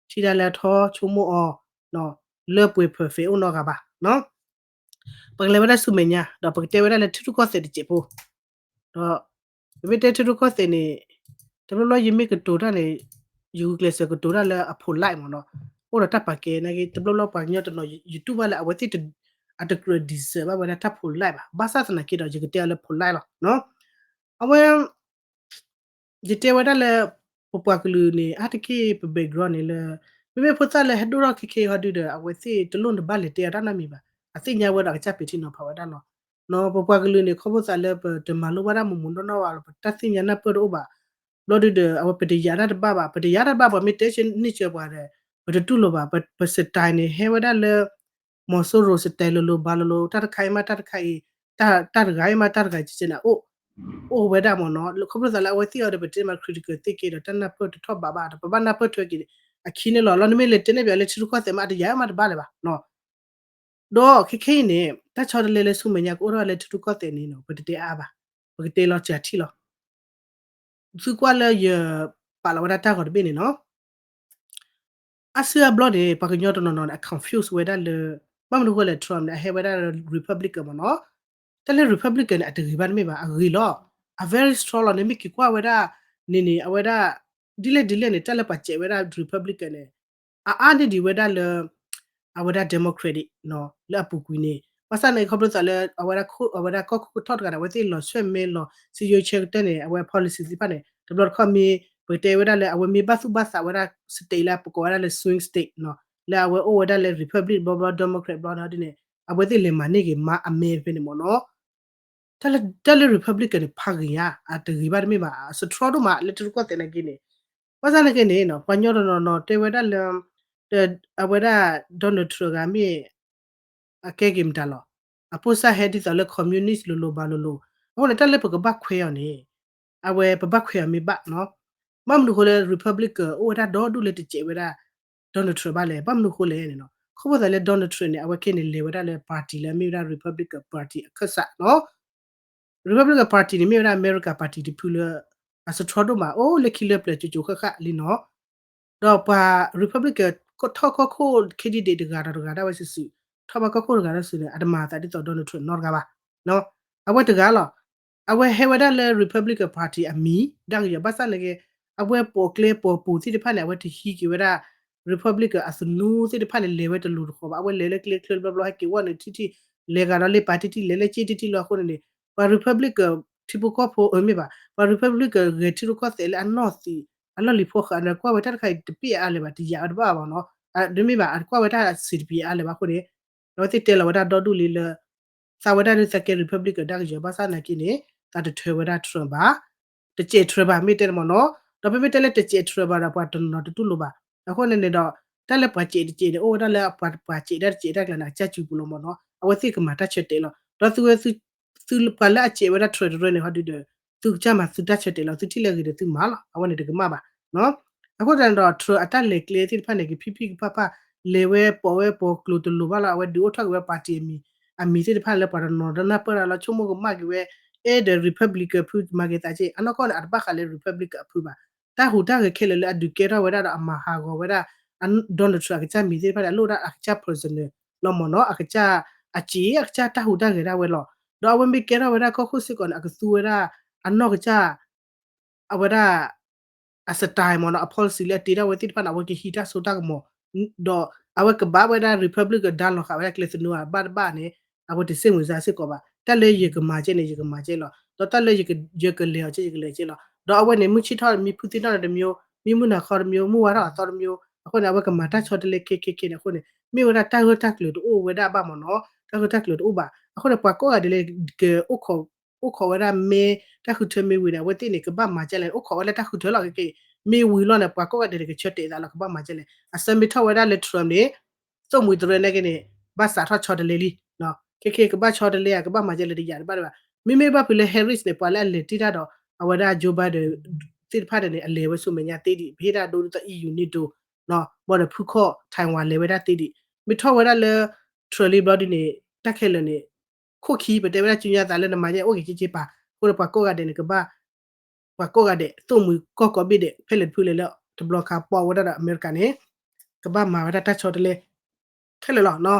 ထံၣ်တၢ်လၢအထီဆိကမိၣ်အီၤ, လၢပှဲၤ perfect အိၣ်နီတဂၤဘၣ်. ပကလဲၤဝဲဒၣ်ဆူမဲာ်ညါ ဒီးပကတဲဝဲဒၣ်လၢထံရူၢ်ကီၢ်သဲးတစဲးဖိ ဒီး ပမ့ၢ်တဲထံရူၢ်ကီၢ်သဲးန့ၣ် တဘျီဘျီယမ့ၢ်ကတိၤတၢ်န့ၣ် ယဂုာ်ကျဲးစၢးကတိၤတၢ်လၢအ polite မ့ၢ်နီၤ, အိၣ်ဒီးတၢ်ပာ်ကဲနာ်က့ တဘျီဘျီပှၤကညီတနီၤ ယတူၢ်ဘၣ်လၢအဝဲသ့ၣ် အတကြၢး deserve ဘၣ်ဝဲဒၣ်တၢ် polite ဘၣ်, ဘၣ်ဆၣ်သနာ်က့ဒီး ယကတဲအီၤလၢ polite လီၤ. အဝဲ ယတဲဝဲဒၣ်လၢ ပပှၤကလုာ်န့ၣ် အါတက့ၢ်ပ background န့ၣ်လၢ မ့မ့ၢ်ဖိသၣ်လၢဟဲဒိၣ်ထီၣ်ခဲခဲအံၤဟီဒုဒီး အဝဲသ့ၣ်တလိၣ်နဘၣ်လဲၤတဲအီၤတၢ်နီတမံၤဘၣ်, အသ့ၣ်ညါဝဲဒီးအကစၢ်ပ့ၤထံနီၤဖးဝဲဒၣ်လီၤ. ပပှၤကလုာ်န့ၣ် ခီဖျိသးလၢပတမၤလိဘၣ်တၢ်မူးမူးနီၢ်နီၢ်ဘၣ်လီၤ, ပတၢ်သ့ၣ်ညါနၢ်ပၢၢ်တအိၣ်ဘၣ်, ဘျီဒုဒီး အဝဲပတယာ်တၢ်တဘၣ်ဘၣ်, ပတယာ်တၢ်တဘၣ် ပှၤမ့ၢ်တဲဆၢန့ၢ်စၢၤပှၤဒီး ပတတူၢ်လိာ်ဘၣ်, ပ style န့ၣ် ဟဲဝဲဒၣ်လၢ မီၤစိရိၤ style လိၤလိၤ ဘၣ်လိၤလိၤ တၢ်တခါအံၤမးတၢ်တခါအံၤ, တၢ်တဂၤအံၤမးတၢ်တဂၤအံၤ ကကဲန့ၣ် အိၣ်ဝဲဒၣ်မ့ၢ်နီၤ, ခီဖျိသးလၢအဝဲသ့ၣ်အီၤဒီး ပတဲမး critical thinking ဒီးတၢ်နၢ်ပၢၢ်တထီၣ်ဘးဘၣ်ဒီး ပဘၣ်နၢ်ပၢၢ်ထွဲက့ၤအခံန့ၣ်လီၤ. လီၤနမ့ၢ်လဲၤတဲန့ၢ်ပှၤလၢထံရူၢ်ကီၢ်သဲးမး အတယာ်မးတဘၣ်လၢၤဘၣ်. ဒီးခဲခဲအံၤန့ၣ် တၢ်ဆီတလဲလၢဆူမဲာ်ညါကအိၣ်ထီၣ်လၢထံရူၢ်ကီၢ်သဲးန့ၣ်နီၤ ပတတဲအါဘၣ်, ပကတဲလီၤစှၤထံၣ်လီၤ. သုကွၢ်လၢယပာ်လီၤဝဲဒၣ်တၢ်ဂီၤတဘ့ၣ်န့ၣ်နီၤ အါစုအါဘျီန့ၣ် ပှၤကညီတနီၤနီၤန့ၣ် အ confuse ဝဲဒၣ်လၢ ဘၣ်မနုၤဃိလဲၣ် Trump န့ၣ် အဟဲဝဲဒၣ်လၢ Republican မ့ၢ်နီၤ, တၢ်လၢ Republican န့ၣ် အတဂ့ၤဘၣ်တမ့ၢ်ဘၣ် အဂ့ၤလီၤ, အ very strong လီၤ. နမ့ၢ်က့ၤကွၢ်ဝဲဒၣ်န့ၣ်န့ၣ် အဝဲဒၣ် ဒ်လဲၣ်ဒ်လဲၣ်န့ၣ် တၢ်လၢပှၤစဲးဝဲဒၣ် Republican န့ၣ် အအါန့ၢ်ဒံးဝဲဒၣ်လၢ အဝဲဒၣ် Democrat လၢအပူၤကွံာ်န့ၣ် ဘၣ်ဆၣ်န့ၣ် ခီဖျိသးလၢ အဝဲဒၣ် အဝဲဒၣ်ကီၢ်ခိၣ်ကထီၣ်တဂၤန့ၣ် အဝဲသ့ၣ်လီၤဆှၢမဲလီၤ စံယိဆၢကတၢၢ်န့ၣ် အဝဲ policy သ့ၣ်တဖၣ်န့ၣ် တဘျီတခီၣ်မ့ၢ် ပကတဲဝဲဒၣ်လၢ အဝဲမ့ၢ်ဘၣ်သူၣ်ဘၣ်သးဝဲဒၣ် state လၢပကိးဝဲဒၣ်လၢ swing state လၢအဝဲအိၣ်ဝဲဒၣ်လၢ Republic ဘျီဘျီ Democrat ဘျီန့ၣ် အဝဲသ့ၣ်လဲၤမၤန့ၢ်က့ၤမၤအမဲဖဲန့ၣ်မ့ၢ်နီၤ တၢ်လၢ Republican န့ၣ် ဖးဂ့ၤညါ အတဂ့ၤဘၣ်တမ့ၢ်ဘၣ် အ strong ဒိၣ်မး လၢထံရူၢ်ကီၢ်သဲးနာ်က့န့ၣ် ဘၣ်ဆၣ်နာ်က့န့ၣ် ပှၤကညီတနီၤနီၤတဲဝဲဒၣ်လၢ အဝဲဒၣ် Donald Trump ဂၤမ့ၢ် အကဲက့ၤမတၤလီၤ. အပိၢ်စၢ်ဟဲဒ်သိးလၢ communist လိၤလိၤဘၣ်လိၤလိၤ အဃိန့ၣ် တၢ်လၢပကဘၣ်ခွဲးအီၤန့ၣ် အဝဲပဘၣ်ခွဲးအီၤမ့ၢ်ဘၣ်နီၤ. ဘၣ်မနုၤဃိလၢ Republican အိၣ်ဝဲဒၣ်ဒီဒူၣ်လၢတစဲးဝဲဒၣ် Donald Trump ဘၣ်လဲၣ်. ဘၣ်မနုၤဃိလဲၣ်န့ၣ်နီၤ ခီဖျိသးလၢ Donald Trump န့ၣ် အဝဲခဲန့ၣ်လဲၤဝဲဒၣ်လၢ party လၢအမ့ၢ်ဝဲဒၣ် Republican Party အခၢၣ်စးနီၤ Republican Party န့ၣ် မ့ၢ်ဝဲဒၣ် America Party တဖုလၢ အ strong ဒိၣ်မး အိၣ်လၢခံလၢပျၢၤကၠိကၠိဃၣ်ဃၣ်လံနီၤ. ဒီးပှၤ Republican ထီၣ်ကီၢ်ခိၣ် candidate တဂၤဒီးတဂၤဒၣ်ဝဲစုာ်စုာ် ထီၣ်ဘၣ်ကီၢ်ခိၣ်တဂၤဒီးစ့ၢ်န့ၣ် အတမၤအသးဒ်သိး Donald Trump နီတဂၤဘၣ်. အဝဲတဂၤလီၤ. အဝဲဟဲဝဲဒၣ်လၢ Republican Party အမံၤ ဒၣ်ကယီၤ ဘၣ်ဆၣ်န့ၣ်က့ အဝဲပိာ်ကျဲပိာ်ပူၤသ့ၣ်တဖၣ်န့ၣ် အဝဲတဟံးက့ၤဝဲဒၣ် Republican အသနူသ့ၣ်တဖၣ်န့ၣ် လဲၤဝဲတလိၤတဃီၤဘၣ်. အဝဲလဲၤလၢကျဲချၢတဘျီဘျီ ဟဲက့ၤဝဲန့ၣ်ထံၣ်ထံၣ် လဲၤဂၤဒီးလ့ပာ်တံၢ်တံၢ် လဲၤလၢက့တံၢ်တံၢ်လီၤအဃိန့ၣ်န့ၣ် ပှၤ Republican ထံဖိကီၢ်ဖိ မ့ၢ်ဘၣ် ပှၤ Republican ဂဲၤထံရူၢ်ကီၢ်သဲးလၢအနီၢ်သံး အလီၢ်လံၤဖီဃာ်န့ၣ် ကွၢ်ဝဲတၢ်တခါအံၤတပ့ၢ်အါလၢၤဘၣ် တယာ်ဝဲတဘၣ်ဘၣ်နီၤ. တမ့ၢ်ဘၣ် အကွၢ်ဝဲတၢ်စံးတပံၤအါလၢၤဘၣ်အဃိန့ၣ် အဝဲသ့ၣ်တဲလီၤဝဲဒၣ်ဒီဒူၣ်လံလၢ သးဝဲဒၣ်ဒ်သးကဲ Republican ဒၣ်ကယီၤ ဘၣ်ဆၣ်နာ်က့န့ၣ် သးတထၢဝဲဒၣ် Trump ဘၣ် တစဲး Trump ဘၣ် မ့ၢ်တဲန့ၣ်မ့ၢ်နီၤ. ဒီးပမ့ၢ်တဲလၢတစဲး Trump ဘၣ်ဒီး ပှၤတနီၤတတူၢ်လိာ်ဘၣ်. အဃိန့ၣ်န့ၣ်ဒီး တၢ်လၢပှၤစဲးတစဲးန့ၣ် အိၣ်ဝဲဒၣ်လၢပှၤ ပှၤစဲးဒၣ်တစဲးတၢ်ကျါန့ၣ် အကစၢ်စုပူၤလီၤမ့ၢ်နီၤ. အဝဲသ့ၣ်ကမၤတၢ်ဆၢတဲာ်လီၤ. ဒီးသုဝဲ သုပှၤလၢအစဲးဝဲဒၣ် Trump တရၢန့ၣ် ဟီဒုဒီး သုကစၢ်မၤသုတၢ်ဆၢတဲာ်လီၤ. သုထံၣ်လၢအဂ့ၤဒီးသုမၤလီၤ. အဝဲန့ၣ်တကမၣ်ဘၣ်. အဃိသတးန့ၣ်ဒီး Trump အတၢ်လဲၤကျဲသ့ၣ်တဖၣ်န့ၣ် ကဖံၣ်ဖံၣ်ကဖၣ်ဖၣ် လဲၤဝဲပိာ်ဝဲပိာ်ကျိၤတလိၤဘၣ်လီၤ. အဝဲဒုးအိၣ်ထီၣ်က့ၤဝဲ party အမံၤ အမံၤသ့ၣ်တဖၣ်လၢပှၤတနီၤတနၢ်ပၢၢ်တၢ်လီၤ ဆိကမိၣ်ကမၣ်က့ၤဝဲ အဲၣ်ဒိး Republican ဖုမၤက့ၤသးက့ အနီၢ်ကီၢ်န့ၣ် အတဘၣ်ဃးလၢ Republican အဖုဘၣ်. တၢ်ဟူးတၢ်ဂဲၤခဲလၢာ်လၢအဒုးကဲထီၣ်ဝဲဒၣ်ဒီးအမၤဟးဂီၤဝဲဒၣ် Donald Trump အကစၢ်မံၤသ့ၣ်တဖၣ်န့ၣ် အလိၣ်ဒၣ်အကစၢ် personal လီၤမ့ၢ်နီၤ အကစၢ်အစ့ အကစၢ်တၢ်ဟူးတၢ်ဂဲၤဒၣ်ဝဲလီၤ. ဒီးအဝဲမ့ၢ်ကဲထီၣ်ဝဲဒၣ်ကီၢ်ခိၣ်စ့ၢ်ကီးန့ၣ် အကသူဝဲဒၣ် အနီၢ်ကစၢ် အဝဲဒၣ် အ style မ့ၢ်နီၤ အ policy လၢအတ့ထီၣ်ဝဲသ့ၣ်တဖၣ်န့ၣ် အဝဲကဟံးတၢ်စိတၢ်ကမီၤ ဒီးအဝဲကဘၣ်ဝဲဒၣ် Republican ဒါလီၤဃာ်ဝဲဒၣ်ကျဲသနူအဘၣ်တဘၣ်န့ၣ် အဝဲတစ့ၣ်မုာ်စါစ့ၢ်ကီးဘၣ်. တၢ်လၢယကမၤကဲန့ၣ် ယကမၤကဲလီၤ. ဒီးတၢ်လၢယကလဲၤအီၤကဲ ယကလဲၤကဲလီၤ. ဒီးအဝဲန့ၣ် မုၢ်ဆ့ၣ်ထီၣ်မံဖုသ့ၣ်နီၣ်န့ၣ်တမျိုး, မံမုၢ်နၤခီတမျိုး, မုၢ်ဝါထီၣ်အသီတမျိုး, အဃိန့ၣ် အဝဲကမၤတၢ်ဆီတလဲခဲခဲခဲန့ၣ် အဃိန့ၣ် မ့ၢ်ဝဲဒၣ်တၢ်ဂၢၢ်တၢ်ကျၢၤတအိၣ်ဝဲဒၣ်ဘၣ်မ့ၢ်နီၤ, တၢ်ဂၢၢ်တၢ်ကျၢၤတအိၣ်ဘၣ်. အဃိန့ၣ် ပှၤကိးဂၤဒဲးလၢက အိၣ်ခိးဝဲဒၣ်မ့ၢ်တၢ်ဃုထၢမ့ၢ်ဝံၤန့ၣ် အဝဲသ့ၣ်န့ၣ် ကဘၣ်မၤကဲလဲၣ် အိၣ်ခိးဝဲလၢတၢ်ဃုထၢလီၤ ခဲက့ၤ မ့ၢ်ဝံၤလီၤန့ၣ် ပှၤကိးဂၤဒဲးန့ၣ် ကဆၢတဲာ်သးလီၤ ကဘၣ်မၤကဲလဲၣ်. အဆၢမ့ၢ်ထီၣ်ဝဲဒၣ်လၢ Trump န့ၣ် သိၣ်မှံၤတရၢန့ၣ်က့န့ၣ် ဘၣ်စးထီၣ်ဆီတလဲလံ. ခဲက့ၤကဘၣ်ဆီတလဲဧါ ကဘၣ်မၤကဲလဲၣ်တယာ်တဘၣ်ဒံးဘၣ်. မ့မ့ၢ်ဘၣ်ဖုးလၢ Harris န့ၣ် ပှၤလၢအလဲၤတ့ၢ်တၢ်ဒီး အဝဲဒၣ် Joe Biden သ့ၣ်တဖၣ်န့ၣ်န့ၣ် အလဲၤဝဲဆူမဲာ်ညါသ့ဒံး ပဟ့ၣ်ဒၣ်ဒိဒ်သိး EU NATO ဘၣ်ဒီးဖုခီၣ် Taiwan လဲၤဝဲဒၣ်သ့ဒံး. မ့ၢ်ထီၣ်ဝဲဒၣ်လၢ Trump လံဘျီဒ်န့ၣ် တၢ်ခဲလၢာ်န့ၣ် ခိၣ်ခံ ပတဲဝဲဒၣ်စုညါသးလၢနမၤညါအိၣ်က့ၤက့ၤက့ၤပာ် အဃိန့ၣ် ပှၤကိးဂၤဒဲးန့ၣ် ကဘၣ် ပှၤကိးဂၤဒဲး သိၣ်မှံၤကီၢ်ကိးဘ့ၣ်ဒဲး ဖဲလဲၣ်တဖုလဲၣ်လၢ တဘျီခါပီဝဲဒၣ်ဒီးအမဲရကၤန့ၣ် ကဘၣ်မၤဝဲဒၣ်တၢ်ဆီတလဲ ခဲလၢာ်လီၤ.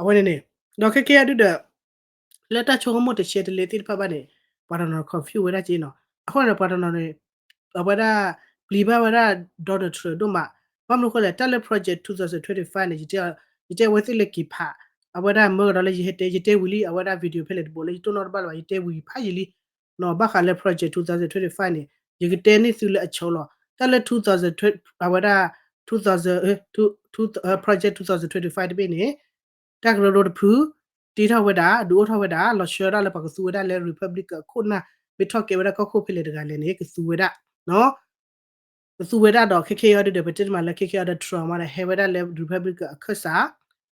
အဝဲန့ၣ်န့ၣ် ဒီးခဲကဲအဒုဒီး လၢတၢ်ဆိကမိၣ်တဆဲတလဲသ့ၣ်တဖၣ်ဘၣ်န့ၣ် ပှၤတနီၤ confuse ဝဲဒၣ်က့နီၤ. အဃိန့ၣ် ပှၤတနီၤန့ၣ် အဝဲဒၣ် ပျံၤဘၣ်ဝဲဒၣ် Donald Trump ဒိၣ်မး. ဘၣ်မနုၤအဃိလဲၣ် တၢ်လၢ Project two thousand twenty-five န့ၣ် ယတဲအဝဲသ့ၣ်လၢက့ၤဖး အဝဲဒၣ်မၢကဒီးလၢယဟဲတဲ ယတဲဝံၤလံ အဝဲဒၣ် video ဖဲလဲၣ်တဘိလၢယတိၢ်နီၣ်တဘၣ်လၢၤဘၣ် ယတဲဝံၤဖးယံာ်လံ ဘၣ်ဃးလၢ Project two thousand twenty-five န့ၣ် ယကတဲန့ၢ်သုလၢအဆိလီၤ. တၢ်လၢ two thousand အဝဲဒၣ် two thousand Project two thousand twenty-five တဘ့ၣ်န့ၣ် တၢ်ကရၢကရိတဖု တ့ထီၣ်ဝဲဒၣ် ဒုးအိၣ်ထီၣ်ဝဲဒၣ် လီၤဆှၢဒၣ်လၢပှၤကသူဝဲဒၣ်လၢ Republican အခိၣ်နၢ် မ့ၢ်ထီၣ်ကဲဝဲဒၣ်ကီၢ်ခိၣ်ဖဲလဲၣ်တဂၤလဲၣ်န့ၣ် ကသူဝဲဒၣ် ကသူဝဲဒၣ်ဒီးခဲကဲအံၤဒုဒီး ပတဲတမံၤလၢခဲကဲအံၤဒီး Trump မးဒီး ဟဲဝဲဒၣ်လၢ Republican အခၢၣ်စး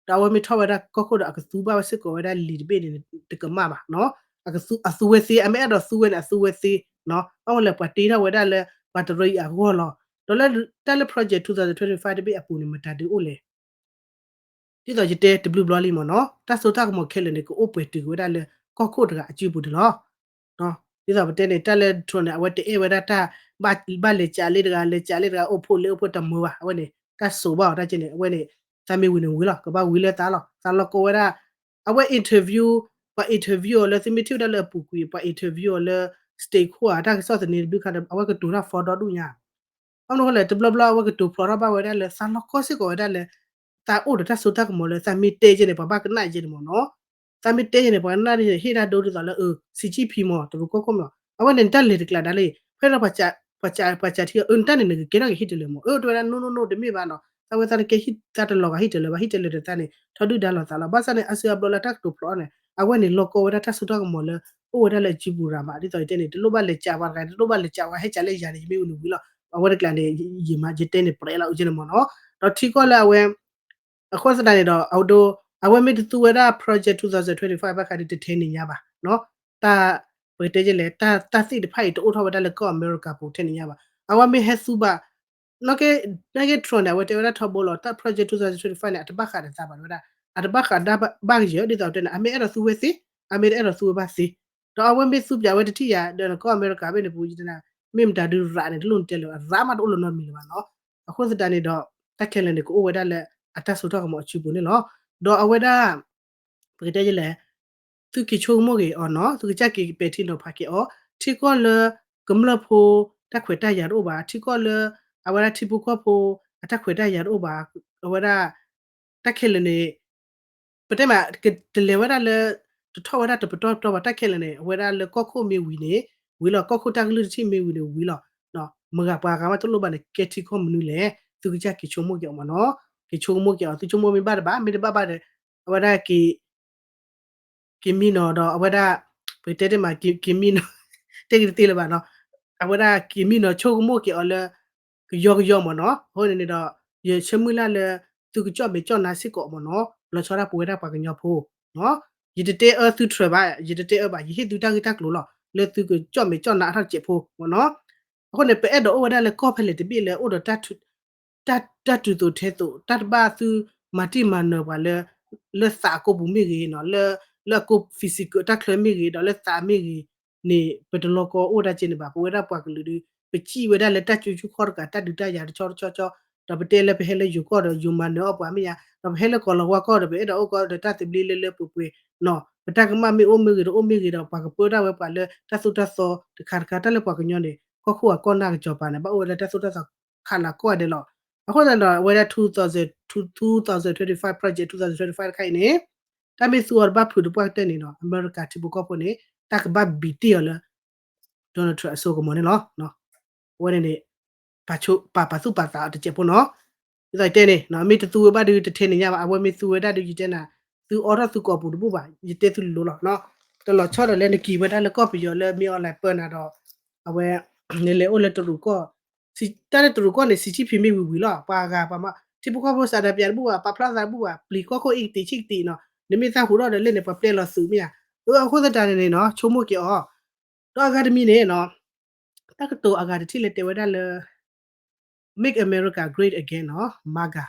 ဒီးအဝဲမ့ၢ်ထီၣ်ဝဲဒၣ်ကီၢ်ခိၣ်ဒီး အကသူဘၣ်ဝဲစ့ၢ်ကီးဝဲဒၣ်လံာ်တဘ့ၣ်န့ၣ် တကမၣ်ဘၣ်နီၤ. အကသူ အသူဝဲသ့ အမ့ၢ်အဲၣ်ဒိးသူဝဲန့ၣ် အသူဝဲသ့နီၤ. ဘၣ်မနုၤလဲၣ် ပှၤတ့ထီၣ်ဝဲဒၣ်လၢ ပှၤတရၢအံၤအဂီၢ်လီၤ. ဒီးလၢတၢ်လၢ Project two thousand twenty-five တဘ့ၣ်အပူၤန့ၣ် မတၤဒုးအိၣ်လဲၣ် ဒ်သိးယတဲတဘျုးဘျီလံမ့ၢ်နီၤ တၢ်စိတၢ်ကမီၤခဲလၢာ်န့ၣ် ကအိၣ်ပှဲၤတုၤက့ၤဝဲဒၣ်လၢကီၢ်ခိၣ်တဂၤအစုပူၤန့ၣ်လီၤ. ဒ်သိးပတဲန့ၣ် တၢ်လၢ Trump န့ၣ် အဝဲတအဲၣ်ဝဲဒၣ်တၢ် ဘၣ်လဲၤကးလ့တဂၤ လဲၤကးလ့တဂၤ အိၣ်ဖှိၣ်လ့အိၣ်ဖှိၣ်တမုာ်ဘၣ် အဝဲန့ၣ် တၢ်စိာ်ဘၣ်အီၤတၢ်ကဲန့ၣ် အဝဲန့ၣ် သးမ့ၢ်ဝံၤန့ၣ်ဝံၤလီၤ ကဘၣ်ဝံၤလၢသးလီၤ သးလီၢ်ကီဝဲဒၣ် အဝဲ interview ပှၤ interview အီၤလၢ သုမ့ၢ်ထံၣ်ဝဲဒၣ်လၢအပူၤကွံာ် ပှၤ interview အီၤလၢ state court အတၢ်ကစီၣ်သန့တဘျုးခါဒီး အဝဲကတိၤတၢ် fraud ဒီဒူၣ်ညါ ဘၣ်မနုၤအဃိလဲၣ် တဘျီဘျီအဝဲကတိၤဖျိးထီၣ်ဘၣ်ဝဲဒၣ်လၢ သးလီၢ်ကီစ့ၢ်ကီးဝဲဒၣ်လၢ သးအိၣ်ဒီးတၢ်စိတၢ်ကမီၤလၢ သးမ့ၢ်တဲယဲန့ၣ် ပှၤဘၣ်ကနၣ်ယဲန့ၣ်မ့ၢ်နီၤ. သးမ့ၢ်တဲယဲန့ၣ် ပှၤကနၣ်ယဲန့ၣ် ဟ့ၣ်ဒၣ်ဒိဒ်သိးလၢ စံးကံၣ်ဖံမ့ၢ် တရူးကီၢ်ခိၣ်မ့ၢ် အဝဲန့ၣ် တၢ်လဲၤတကျးဒၣ်လံ ဖဲဒီး ပှၤစးထံအီၤ တၢ်န့ၣ် နကကဲထီၣ်က့ၤဟံၣ်တလၢမ့ၢ် အၢ တဲဝဲဒၣ် no no no တမ့ၢ်ဘၣ်နီၤ သးဝဲသးတကဲ သးတလီၤဂာ်ဟံၣ်တလၢဘၣ် ဟံၣ်တလၢဒီးသးန့ၣ် ထီဒုၣ်ဒါလီၤသးလီၤ ဘၣ်ဆၣ်န့ၣ် အါစုအါဘျီလၢတၢ်ကတိၤဖျိးန့ၣ် အဝဲန့ၣ် လီၢ်ကီဝဲဒၣ်တၢ်စိတၢ်ကမီၤလၢ အိၣ်ဝဲဒၣ်လၢအစုပူၤရၤမး ဒ်သိးယတဲန့ၣ် တလိၣ်ဘၣ်လဲၤကးပှၤတဂၤ တလိၣ်ဘၣ်လဲၤကးဝဲ ဟဲကးလၢယၤန့ၣ် ယမ့ၢ်အိၣ်န့ၣ်ဝံၤလီၤ အဝဲတကျးန့ၣ် ယမး ယတဲန့ၣ် ပြဲးလီၤ အိၣ်ကဲန့ၣ်မ့ၢ်နီၤ ဒီးထံကီၢ်လၢအဝဲ အဃိသတးန့ၣ်ဒီး အဝဲဒိ အဝဲမ့ၢ်တသူဝဲဒၣ် Project two thousand twenty-five ဘၣ်ဃးဒီး တထဲန့ၣ်ညါဘၣ် တၢ် ပကတဲယဲလဲၣ် တၢ်သ့ၣ်တဖၣ်အံၤတအိၣ်ထီၣ်ဝဲဒၣ်လၢကီၢ်အမဲရကၤပူၤထဲန့ၣ်ညါဘၣ် အဝဲမ့ၢ်ဟဲသူဘၣ် နာ်က့ နာ်က့ Trump န့ၣ် အဝဲတဲဝဲဒၣ်ထီဘိလီၤ တၢ် Project two thousand twenty-five န့ၣ် အတဘၣ်ဃးဒီးသးဘၣ်ဝဲဒၣ် အတဘၣ်ဃးဒီးဘၣ်ကယဲၢ် ဒ်သိးတဲန့ၣ် အမ့ၢ်အဲၣ်ဒိးသူဝဲသ့ အမ့ၢ်တအဲၣ်ဒိးသူဝဲဘၣ်သ့ ဒီးအဝဲမ့ၢ်သူပၠးဝဲတထံၣ်ယၤ ဒီးကီၢ်အမဲရကၤဘ့ၣ်န့ၣ်ပူၤ မ့ၢ်မတၤဒုးရးန့ၣ် တလိၣ်နတဲလၢၤ ရးမးတအိၣ်လၢၤနီတမံၤလၢၤဘၣ်နီၤ အဃိသတးန့ၣ်ဒီး တၢ်ခဲလၢာ်န့ၣ် ကအိၣ်ဝဲဒၣ်လၢ အတၢ်စိတၢ်ကမီၤအစုပူၤန့ၣ်လီၤ. ဒီးအဝဲဒၣ် ပကတဲလဲၣ် သုက့ၤဆိကမိၣ်က့ၤအီၤနီၤ, သုကစၢ်က့ၤပဲာ်ထံနီၤဖးက့ၤအီၤ, ထံကီၢ်လၢကမျၢၢ်ဖိတၢ်ခွဲးတၢ်ယာ်တအိၣ်ဘၣ်, ထံကီၢ်လၢအဝဲဒၣ်ထံဖိကီၢ်ဖိအတၢ်ခွဲးတၢ်ယာ်တအိၣ်ဘၣ်, အဝဲဒၣ် တၢ်ခဲလၢာ်န့ၣ် ပတဲမး ကတလဲၤဝဲဒၣ်လၢ တထီၣ်ဝဲဒၣ်တပတီၢ်ပတီၢ်ဘၣ် တၢ်ခဲလၢာ်န့ၣ် အဝဲဒၣ်လၢကီၢ်ခိၣ်မ့ၢ်ဝံၤန့ၣ် ဝံၤလီၤ, ကီၢ်ခိၣ်တၢ်ကလုၢ်တထံၣ်မ့ၢ်ဝံၤန့ၣ်ဝံၤလီၤ. မတၤပှၤဂၤမးတလိၣ်ဘၣ်န့ၣ် ကဲထံကီၢ်မနုၤလဲၣ်, သုကစၢ်က့ၤဆိကမိၣ်က့ၤအီၤမ့ၢ်နီၤ, က့ၤဆိကမိၣ်က့ၤအီၤ သုဆိကမိၣ်မ့ၢ်ဘၣ်တဘၣ် မ့ၢ်တဘၣ်ဘၣ်ဒီး အဝဲဒၣ်က့ၤ က့ၤမံနီၤဒီးအဝဲဒၣ် ပကတဲတ့ၢ်မး က့ၤမံနီၤ တဲက့ၤတသ့လၢၤဘၣ်နီၤ, အဝဲဒၣ်က့ၤမံနီၤဆိကမိၣ်က့ၤအီၤလၢ ကယီကယီမ့ၢ်နီၤ, အဃိန့ၣ်န့ၣ်ဒီး ယဆၢမုၢ်လၢ်လၢ သုကကၠီၣ်မဲာ်ကၠီၣ်နါစ့ၢ်ကီးမ့ၢ်နီၤ, လီၤဆီဒၣ်ပဝဲဒၣ်ပှၤကညီဖိ ယတတဲအၢသုထြၢးဘၣ်, ယတတဲအၢဘၣ်, ယဟ့ၣ်သုတၢ်ဂ့ၢ်တၢ်ကျိၤလီၤ လၢသုကကၠီၣ်မဲာ်ကၠီၣ်နါအါထီၣ်တစဲးဖိမ့ၢ်နီၤ. အဃိန့ၣ် ပအဲၣ်ဒိးအိၣ်ဝဲဒၣ်လၢကီၢ်ဖဲလဲၣ်တဘ့ၣ်လၢအိၣ်ဒီး တၢ်တုၤသိးထဲသိး တၢ်တဘၣ်သုမၤတံၢ်မၤနၢၤပှၤလၢ လၢသးအကိာ်ပူၤမ့ၢ်ဂ့ၤနီၤ, လၢ လၢအကိာ် physical တၢ်ချၢမ့ၢ်ဂ့ၤ ဒီးလၢသးမ့ၢ်ဂ့ၤန့ၣ် ပတလီၤကီအိၣ်ဒၣ်ကဲန့ၣ်ဘၣ်. ပဝဲဒၣ်ပှၤကလုာ်ဒီး ပစံၣ်ဝဲဒၣ်လၢတၢ်ကၠိဆူၣ်ခီၣ်တကး တၢ်ဒုးတၢ်ယၤတဆီတဆီဆီ, ဒီးပတဲလၢပဟဲလၢယိၤကီၢ်ဒီးယိၤမၤနၢၤအီၣ်ပှၤမ့ၢ်ဧါ, ဒီးပဟဲလၢကီၢ်လီၤဝါကီၢ်ဒီး ပအဲၣ်ဒိးအိၣ်ကီၢ်ဒီးတၢ်သဘျ့လၢလၢပှဲၤပှဲၤနီၤ, ပတၢ်ကမၣ်မ့ၢ်အိၣ်မ့ၢ်ဂ့ၤဒီးအိၣ်မ့ၢ်ဂ့ၤဒီး ပှၤကပၢဒၣ်ဝဲပှၤလၢတၢ်သိၣ်တၢ်သီတခါတခါ တၢ်လၢပှၤကညီန့ၣ် ကီၢ်ခိၣ်အကီၢ်နၢ်ကစီၤပၤန့ၣ် ဘၣ်အိၣ်ဝဲလၢတၢ်သိၣ်တၢ်သီခးလးကိးဂၤဒဲးလီၤ. အဃိသတးဒီး အဝဲဒၣ် two thousand, two thousand twenty-five project, two thousand twenty-five တခါအံၤန့ၣ် တၢ်မ့ၢ်သူအီၤတဘၣ်ဖုးတပှၢ်ကတၢၢ်န့ၣ်နီၤ အမဲရကၤထံဖိကီၢ်ဖိန့ၣ် တၢ်ကဘၣ်ဘံးတ့ၢ်အီၤလၢ Donald Trump အစိကမီၤန့ၣ်လီၤ. အဝဲန့ၣ်န့ၣ် ပာ်ပာ်သူၣ်ပာ်သးအီၤတစဲးဖိနီၤ. ဒ်သိးယတဲန့ၣ် မ့ၢ်တသူဝဲဘၣ်ဒီး တထဲန့ၣ်ညါဘၣ်, အဝဲမ့ၢ်သူဝဲဒၣ်ဒီး ယတဲနၤ သုအိးထီၣ်သုကိာ်ပူၤတဘူၣ်ဘၣ်, ယတဲသုလိၤလီၤ. တလီၤဆီဒီးလၢနက့ၤဝဲဒၣ်လၢကီၢ်ပယီၤလၢမ့ၢ်အီၤလဲၤပၢနၤဒီး အဝဲ နလဲၤအိၣ်လၢတရူးကီၢ်, တၢ်လၢတရူးကီၢ်န့ၣ် စံးဆံဖံးမ့ၢ်ဝံၤဝံၤလီၤ, ပှၤဂၤပှၤမၤ ထံဖိကီၢ်ဖိစးဒးပၠးတဘူၣ်ဘၣ်, ပာ်ဖျါသးတဘူၣ်ဘၣ်, ပျံၤကီၢ်ခိၣ်အ့ၣ်ကတံးဆံကတံးနီၤ, နမ့ၢ်သၣ်ဟူးထီၣ်ဒီးလဲၣ်န့ၣ် ပှၤပျဲလီၤသုးမ့ၢ်ဧါ. အဃိသတးန့ၣ်န့ၣ်နီၤ ဆိကမိၣ်က့ၤအီၤ, ဒီးအဂၤတမံၤန့ၣ်နီၤ တၢ်ကတိၤအဂၤတထံၣ်လၢတဲဝဲဒၣ်လၢ Make America Great Again နီၤ MAGA,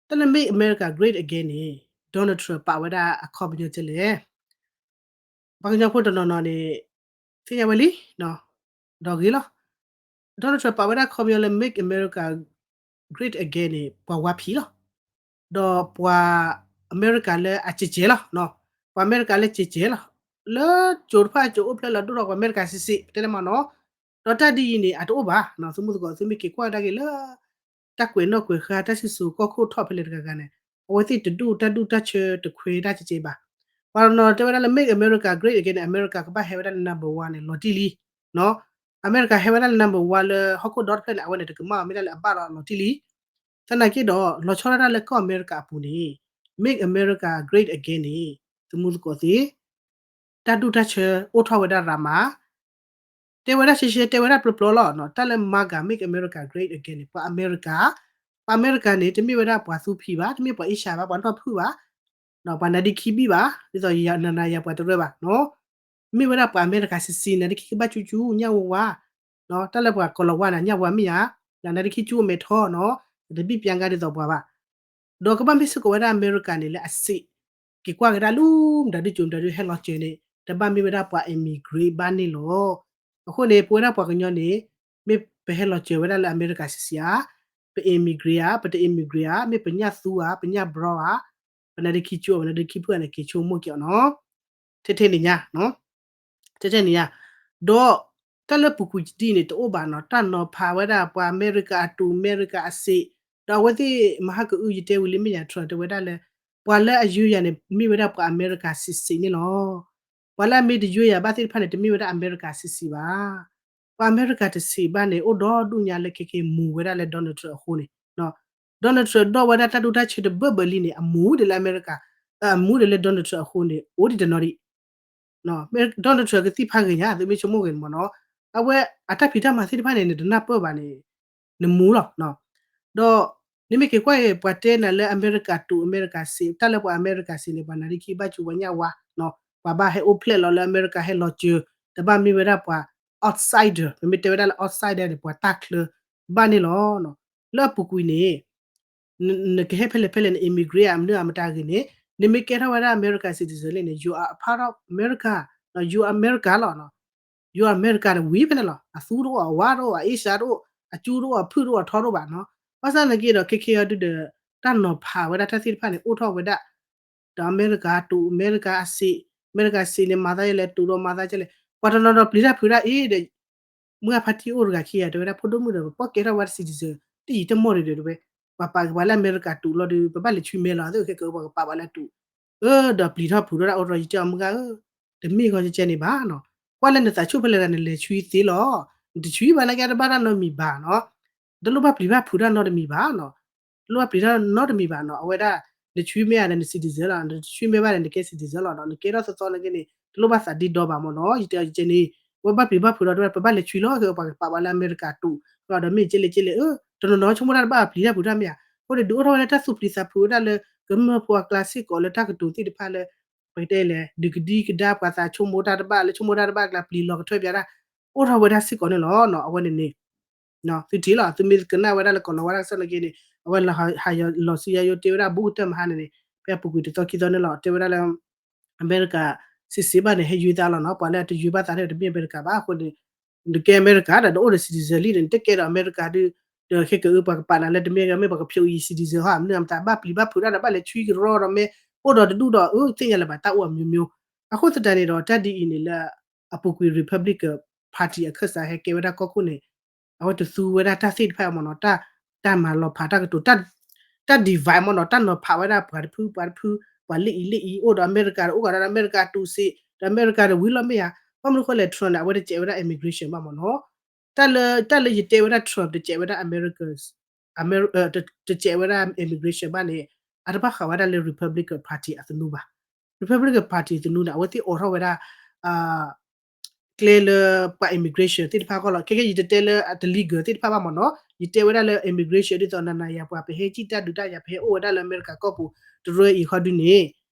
တၢ်လၢ Make America Great Again န့ၣ် Donald Trump ပာ်ဝဲဒၣ်အခီပညီကဲလဲၣ်. ပှၤကညီဖိတနီၤနီၤန့ၣ် သ့ၣ်ညါဝဲလံ, ဒီးဂ့ၤလီၤ. Donald Trump ပာ်ဝဲဒၣ်အခီပညီလၢ Make America Great Again န့ၣ် ပှၤဝါဖံးလီၤ. ဒီးပှၤအမဲရကၤလၢအစဲးစဲးလီၤ, ပှၤအမဲရကၤလၢစဲးစဲးလီၤ. လၢကၠိတဖၣ်ကၠိအိၣ်ဖျဲၣ်လီၤဒိၣ်ထီၣ်ပှၤအမဲရကၤဆံးဆံး ပတဲလၢမနီၤ, ဒီးတၢ်ဒ်အံၤန့ၣ် အတအိၣ်ဘၣ်, သုမုၢ်သကိးသုမ့ၢ်က့ၤကွၢ်ဒၣ်က့ၤလၢ တၢ်ကွဲးနီၣ်ကွဲးဃါ တၢ်စံၣ်စိၤကီၢ်ခိၣ်ထီၣ်ဖဲလဲၣ်တဂၤဂၤန့ၣ် အဝဲသ့ၣ်တဒူၣ်တၢ်ဒူၣ်တၢ်ဆၢတခွဲးတၢ်ကဲကဲဘၣ်. ပှၤတနီၤတဲဝဲဒၣ်လၢ Make America Great Again န့ၣ် အမဲရကၤကဘၣ်ဟဲဝဲဒၣ်လၢ number one န့ၣ် လီၤတံၢ်လံ. အမဲရကၤဟဲဝဲဒၣ်လၢ number one လၢဟီၣ်ခိၣ်ဒီတဖျၢၣ်န့ၣ် အဝဲန့ၣ်တကမၣ်အီၤမ့ၢ်ဒၣ်လၢအဘၣ်လီၤလီၤတံၢ်လံ. သနာ်က့ဒီး လီၤဆီဒၣ်တၢ်လၢကီၢ်အမဲရကၤအပူၤန့ၣ် Make America Great Again န့ၣ် သုမုၢ်သကိးသ့ၣ် တၢ်ဒူၣ်တၢ်ဆၢအိၣ်ထီၣ်ဝဲဒၣ်ရၤမး တဲဝဲဒၣ်ရှဲရှဲ တဲဝဲဒၣ်ပျီပျီလီၤ. တၢ်လၢ MAGA, Make America Great Again န့ၣ် ပှၤအမဲရကၤ, ပှၤအမဲရကၤန့ၣ် တမ့ၢ်ဝဲဒၣ်ပှၤသူဖံးဘၣ်, တမ့ၢ်ပှၤအ့ၣ်ၡၢၣ်ဘၣ်, ပှၤနီၢ်ဖုၣ်ဘၣ်, ပှၤနါဒ့ခံဘံၣ်ဘၣ်, ဒ်သိးယနၤယၤပှၤတရၢဘၣ်, မ့ၢ်ဝဲဒၣ်ပှၤအမဲရကၤဆံးဆံး နါဒ့ခံကဘၣ်ကၠူကၠူ ညၣ်ဝါဝါ, တၢ်လၢပှၤကီၤလၤဝါန့ၣ် ညၣ်ဝါမ့ၢ်ဧါ, နါဒ့ခံကၠူအမဲာ်ထီနီၤ, တဘံၣ်ပၠါကါဒ်သိးပှၤဘၣ်. ဒီးကဘၣ်မ့ၢ်စ့ၢ်ကီးဝဲဒၣ်အမဲရကၤန့ၣ် လၢအစံး က့ၤကွၢ်ကဒါလူၤ မတၤဒုကၠိမတၤဒုဟဲလီၤစၢၤန့ၣ် တဘၣ်မ့ၢ်ဝဲဒၣ်ပှၤ immigrant ဘၣ်န့ၣ်လီၤ. အဃိန့ၣ် ပဝဲဒၣ်ပှၤကညီန့ၣ် မ့ၢ်ပဟဲလီၤစၢၤဝဲဒၣ်လၢအမဲရကၤဆံးဆံးဧါ, ပ immigrant ဧါ, ပတ immigrant ဧါ, မ့ၢ်ပညၣ်သူဧါ, ပညၣ်ဘြီဧါ, ပနါဒ့ခံကၠူ ပနါဒ့ခံဖုၣ်ဧါန့ၣ် က့ၤဆိကမိၣ်က့ၤအီၤနီၤ. ထဲထဲန့ၣ်ညါ ထဲထဲန့ၣ်ညါ, ဒီးတၢ်လၢပူၤကွံာ်ဒ်န့ၣ်တအိၣ်ဘၣ်နီၤ, တၢ်နီၤဖးဝဲဒၣ်ပှၤအမဲရကၤအတူး အမဲရကၤအစ့း, ဒီးအဝဲသ့ၣ်မဟါကအု ယတဲဝံၤလံမ့ၢ်ညါ Trump တဲဝဲဒၣ်လၢ ပှၤလၢအယွဲယၤန့ၣ် မ့ၢ်ဝဲဒၣ်ပှၤအမဲရကၤဆံးဆံးန့ၣ်လီၤ. ပှၤလၢအမ့ၢ်တယွဲယၤဘၣ်သ့ၣ်တဖၣ်န့ၣ် တမ့ၢ်ဝဲဒၣ်အမဲရကၤဆံးဆံးဘၣ်. ပှၤအမဲရကၤတဆံးဘၣ်န့ၣ် အိၣ်ဒီဒူၣ်ညါလၢခဲက့ၤမူၤဝဲဒၣ်လၢ Donald Trump အဃိန့ၣ် Donald Trump ဒီးဝဲဒၣ်တၢ်ဒိၣ်တၢ်ဆၢတဘၢၣ်ဘၢၣ်လံန့ၣ် အမူၤဒံးလၢအမဲရကၤ, အမူၤဒံးလၢ Donald Trump အဃိန့ၣ် အိၣ်ဒံးတနီၤဒံး. Donald Trump ကသံၣ်ဖးဂ့ၤညါ သုမ့ၢ်ဆိကမိၣ်ဂ့ၤန့ၣ်မ့ၢ်နီၤ, အဝဲအတၢ်ဖံးတၢ်မၤသ့ၣ်တဖၣ်န့ၣ် နတနၢ်ပၢၢ်ဘၣ်န့ၣ် နမူၤလီၤ. ဒီးနမ့ၢ်က့ၤကွၢ်အံၤ ပှၤတဲနၤလၢအမဲရကၤတူး အမဲရကၤစ့း, တၢ်လၢပှၤအမဲရကၤစ့းန့ၣ် ပှၤနါဒ့ခံဘၣ်ကၠူ ပှၤညၣ်ဝါ, ပှၤဘၣ်ဟဲအိၣ်ဖျဲၣ်လီၤလၢအမဲရကၤဟဲလီၤစၢၤ, တဘၣ်မ့ၢ်ဝဲဒၣ်ပှၤ outsider, ပမ့ၢ်တဲဝဲဒၣ်လၢ outsider န့ၣ် ပှၤတၢ်ချၢ ဘၣ်န့ၣ်လီၤ. လၢအပူၤကွံာ်န့ၣ် နကဟဲဖဲလဲၣ်ဖဲလဲၣ် န immigrant ဧါ မနုၤဧါ မတၤဂ့ၤန့ၣ် နမ့ၢ်ကဲထီၣ်ဝဲဒၣ်အမဲရကၤ citizen လံန့ၣ် you are a part of America, you are America လီၤ. You are America န့ၣ် ဝံၤဖဲန့ၣ်လီၤ. အသူတအိၣ်, အဝါတအိၣ်, အအ့ၣ်ၡၢၣ်တအိၣ်, အကၠူတအိၣ်, အဖုၣ်တအိၣ်, အထီတအိၣ်ဘၣ်နီၤ. ဘၣ်ဆၣ်သနာ်က့ဒီး ခဲခဲအံၤဒုဒီး တၢ်နီၤဖးဝဲဒၣ်တၢ်သ့ၣ်တဖၣ်န့ၣ် အိၣ်ထီၣ်ဝဲဒၣ် ဒီးအမဲရကၤတူး အမဲရကၤအစ့း အမဲရကၤစ့းန့ၣ် မၤသးယဲလဲၣ် တူးဒီးမၤသးကဲလဲၣ် ပှၤတနီၤဒီးပျံၤတၢ်ဖုးတၢ်အ့ၣ်ဒီး မုၢ်အဖါတံၢ်အိၣ်တဂၤခံဂၤ တဲဝဲဒၣ် ဖိဒိၣ်မုၣ်ဒီး ပကဲထီၣ်ဝဲဒၣ် citizen တယံာ်တမီၢ်ဒံးဒီး တဲဝဲ ပှၤပာ်က့ၤပှၤလၢအမဲရကၤတူးလီၤဒီး ပဘၣ်လဲၤဆွံမဲလီၤ သ့ခဲကပှၤကပာ်ပှၤလၢအတူး အၢ ဒီးပျံၤထီၣ်ဖုးထီၣ်ဒၣ်အိၣ်ထီၣ်ယတဲအီၤမုၢ်ဂၤဧၢ တမ့ၢ်ဂီၤကဲန့ၣ်ဘၣ်နီၤ ကွၢ်လၢနသးဆူၣ်ဖဲလဲၣ်တၢ်နလဲၤဆွံသ့လီၤ နတဆွံဘၣ်နာ်က့တဘၣ်တၢ်နီတမံၤဘၣ်နီၤ တလိၣ်ဘၣ်ပျံၤဘၣ်ဖုးတၢ်နီတမံၤဘၣ်နီၤ တလိၣ်ဘၣ်ပျံၤတၢ်နီတမံၤဘၣ်နီၤ အဝဲဒၣ် နဆွံမ့ၢ်ဧါဒီးန citizen လီၤ နတဆွံမ့ၢ်ဘၣ်ဒီးနကဲ citizen လီၤဒီး နကဲထီၣ်သီသီနာ်က့န့ၣ် တလိၣ်ဘၣ်သးဒ့ဒီဘၣ်မ့ၢ်နီၤ ယတဲအီၤယတဲန့ၣ် ဝဲဘၣ်ပျံၤဘၣ်ဖုးဒီး တဲဝဲဒၣ် ပဘၣ်လဲၤဆွံလီၤ ခဲပှၤကပာ်ပှၤလၢအမဲရကၤတူး ဒီးမ့ၢ်ကဲလဲၣ်ကဲလဲၣ် အၢ တနီၤနီၤဆိကမိၣ်တၢ်တဘၣ်ပျံၤတၢ်ဖုးတၢ်မ့ၢ်ဧါ အဃိန့ၣ် ဒုးအိၣ်ထီၣ်ဝဲလၢတၢ်သူၣ်ပျံၤသးဖုးဝဲဒၣ်လၢ ကမျၢၢ်ဖိအကျါစ့ၢ်ကီးလၢတၢ်ကတိၤသ့ၣ်တဖၣ်လၢ ပကတဲလဲၣ် ဒုးကဒံကဒါပှၤသးဆိကမိၣ်တၢ်တဘၣ်လၢ ဆိကမိၣ်တၢ်တဘၣ်အကျါပျံၤလီၤကထၢပၠးတၢ် အိၣ်ထီၣ်ဝဲဒၣ်စ့ၢ်ကီးန့ၣ်လီၤ အဝဲန့ၣ်န့ၣ် သုထံၣ်လီၤ သုမ့ၢ်ကနၣ်ဝဲဒၣ်လၢကီးလီၤဝဲဒၣ်ကစီၣ်နာ်က့န့ၣ် အဝဲဟးလီၤဆူယၤယိတ့ဝဲဒၣ်ဘူးကတၢၢ်မဟါန့ၣ်န့ၣ် ဖဲအပူၤကွံာ်တသီခံသီန့ၣ်လီၤ တဲဝဲဒၣ်လၢ အမဲရကၤ စ့စ့ဘၣ်န့ၣ် ဟဲယွံသးလီၤနီၤ ပှၤလၢအတယွံဘၣ်သးန့ၣ် တမ့ၢ်အမဲရကၤဘၣ် အဃိန့ၣ် နကဲအမဲရကၤဒီး နအိၣ်ဒီး citizen လံန့ၣ် နတကဲဒီးအမဲရကၤဒုး ဒီးခဲကအု ပှၤကပာ်နၤလၢတမ့ၢ် မ့ၢ်ပှၤကဖျိးအံၤ citizen ဟီ မနုၤအမတၤဘၣ်ပျံၤဘၣ်ဖုးတၢ်ဒီးဘၣ်လဲၤဆွံကရီဒီးမ့ၢ် အိၣ်ဒီးတဒူၣ်ဒီး အၢ သ့ၣ်ညါလၢၤဘၣ် တၢ်အိၣ်အမျိုးမျိုး အဃိသတးန့ၣ်ဒီး တၢ်ဒ်အံၤန့ၣ်လၢ အပူၤကွံာ် Republican Party အခၢၣ်စးဟဲကဲဝဲဒၣ်ကီၢ်ခိၣ်န့ၣ် အဝဲတသူဝဲဒၣ်တၢ်သ့ၣ်တဖၣ်မ့ၢ်နီၤ တၢ်မၤလီၤဖးတၢ်ကတိၤ တၢ် divide မ့ၢ်နီၤ တၢ်နီၤဖးဝဲဒၣ်ပှၤတဖု ပှၤတဖု ပှၤလၢအံၤလၢအံၤ အိၣ်ဒီးအမဲရကၤဒီး အိၣ်ကဒီးအမဲရကၤတူးစ့း ဒီးအမဲရကၤဒီးဝံၤလီၤမ့ၢ်ဧါ ဘၣ်မနုၤဃိလဲၣ် Trump န့ၣ် အဝဲတစဲးဝဲဒၣ် immigration ဘၣ်မ့ၢ်နီၤ တၢ်လၢ တၢ်လၢယတဲဝဲဒၣ် Trump တစဲးဝဲဒၣ် Americans တစဲးဝဲဒၣ် immigration ဘၣ်န့ၣ် အတဘၣ်ဃးဝဲဒၣ်လၢ Republican Party အသနူဘၣ် Republican Party သနူန့ၣ် အဝဲသ့ၣ်အိးထီၣ်ဝဲဒၣ် ကျဲလၢပှၤ immigration သ့ၣ်တဖၣ်အဂီၢ်လီၤ. ခဲကဲ ယတတဲလၢအတ legal သ့ၣ်တဖၣ်ဘၣ်မ့ၢ်နီၤ, ယတဲဝဲဒၣ်လၢ immigration ဒ်သိးနၤနၤယၤယၤ ပှၤပဟဲစံၣ်တၢ်ဒုးတၢ်ယၤ ပဟဲအိၣ်ဝဲဒၣ်လၢအမဲရကၤကီၢ်ပူၤ တရၢအံၤဃီဒုန့ၣ်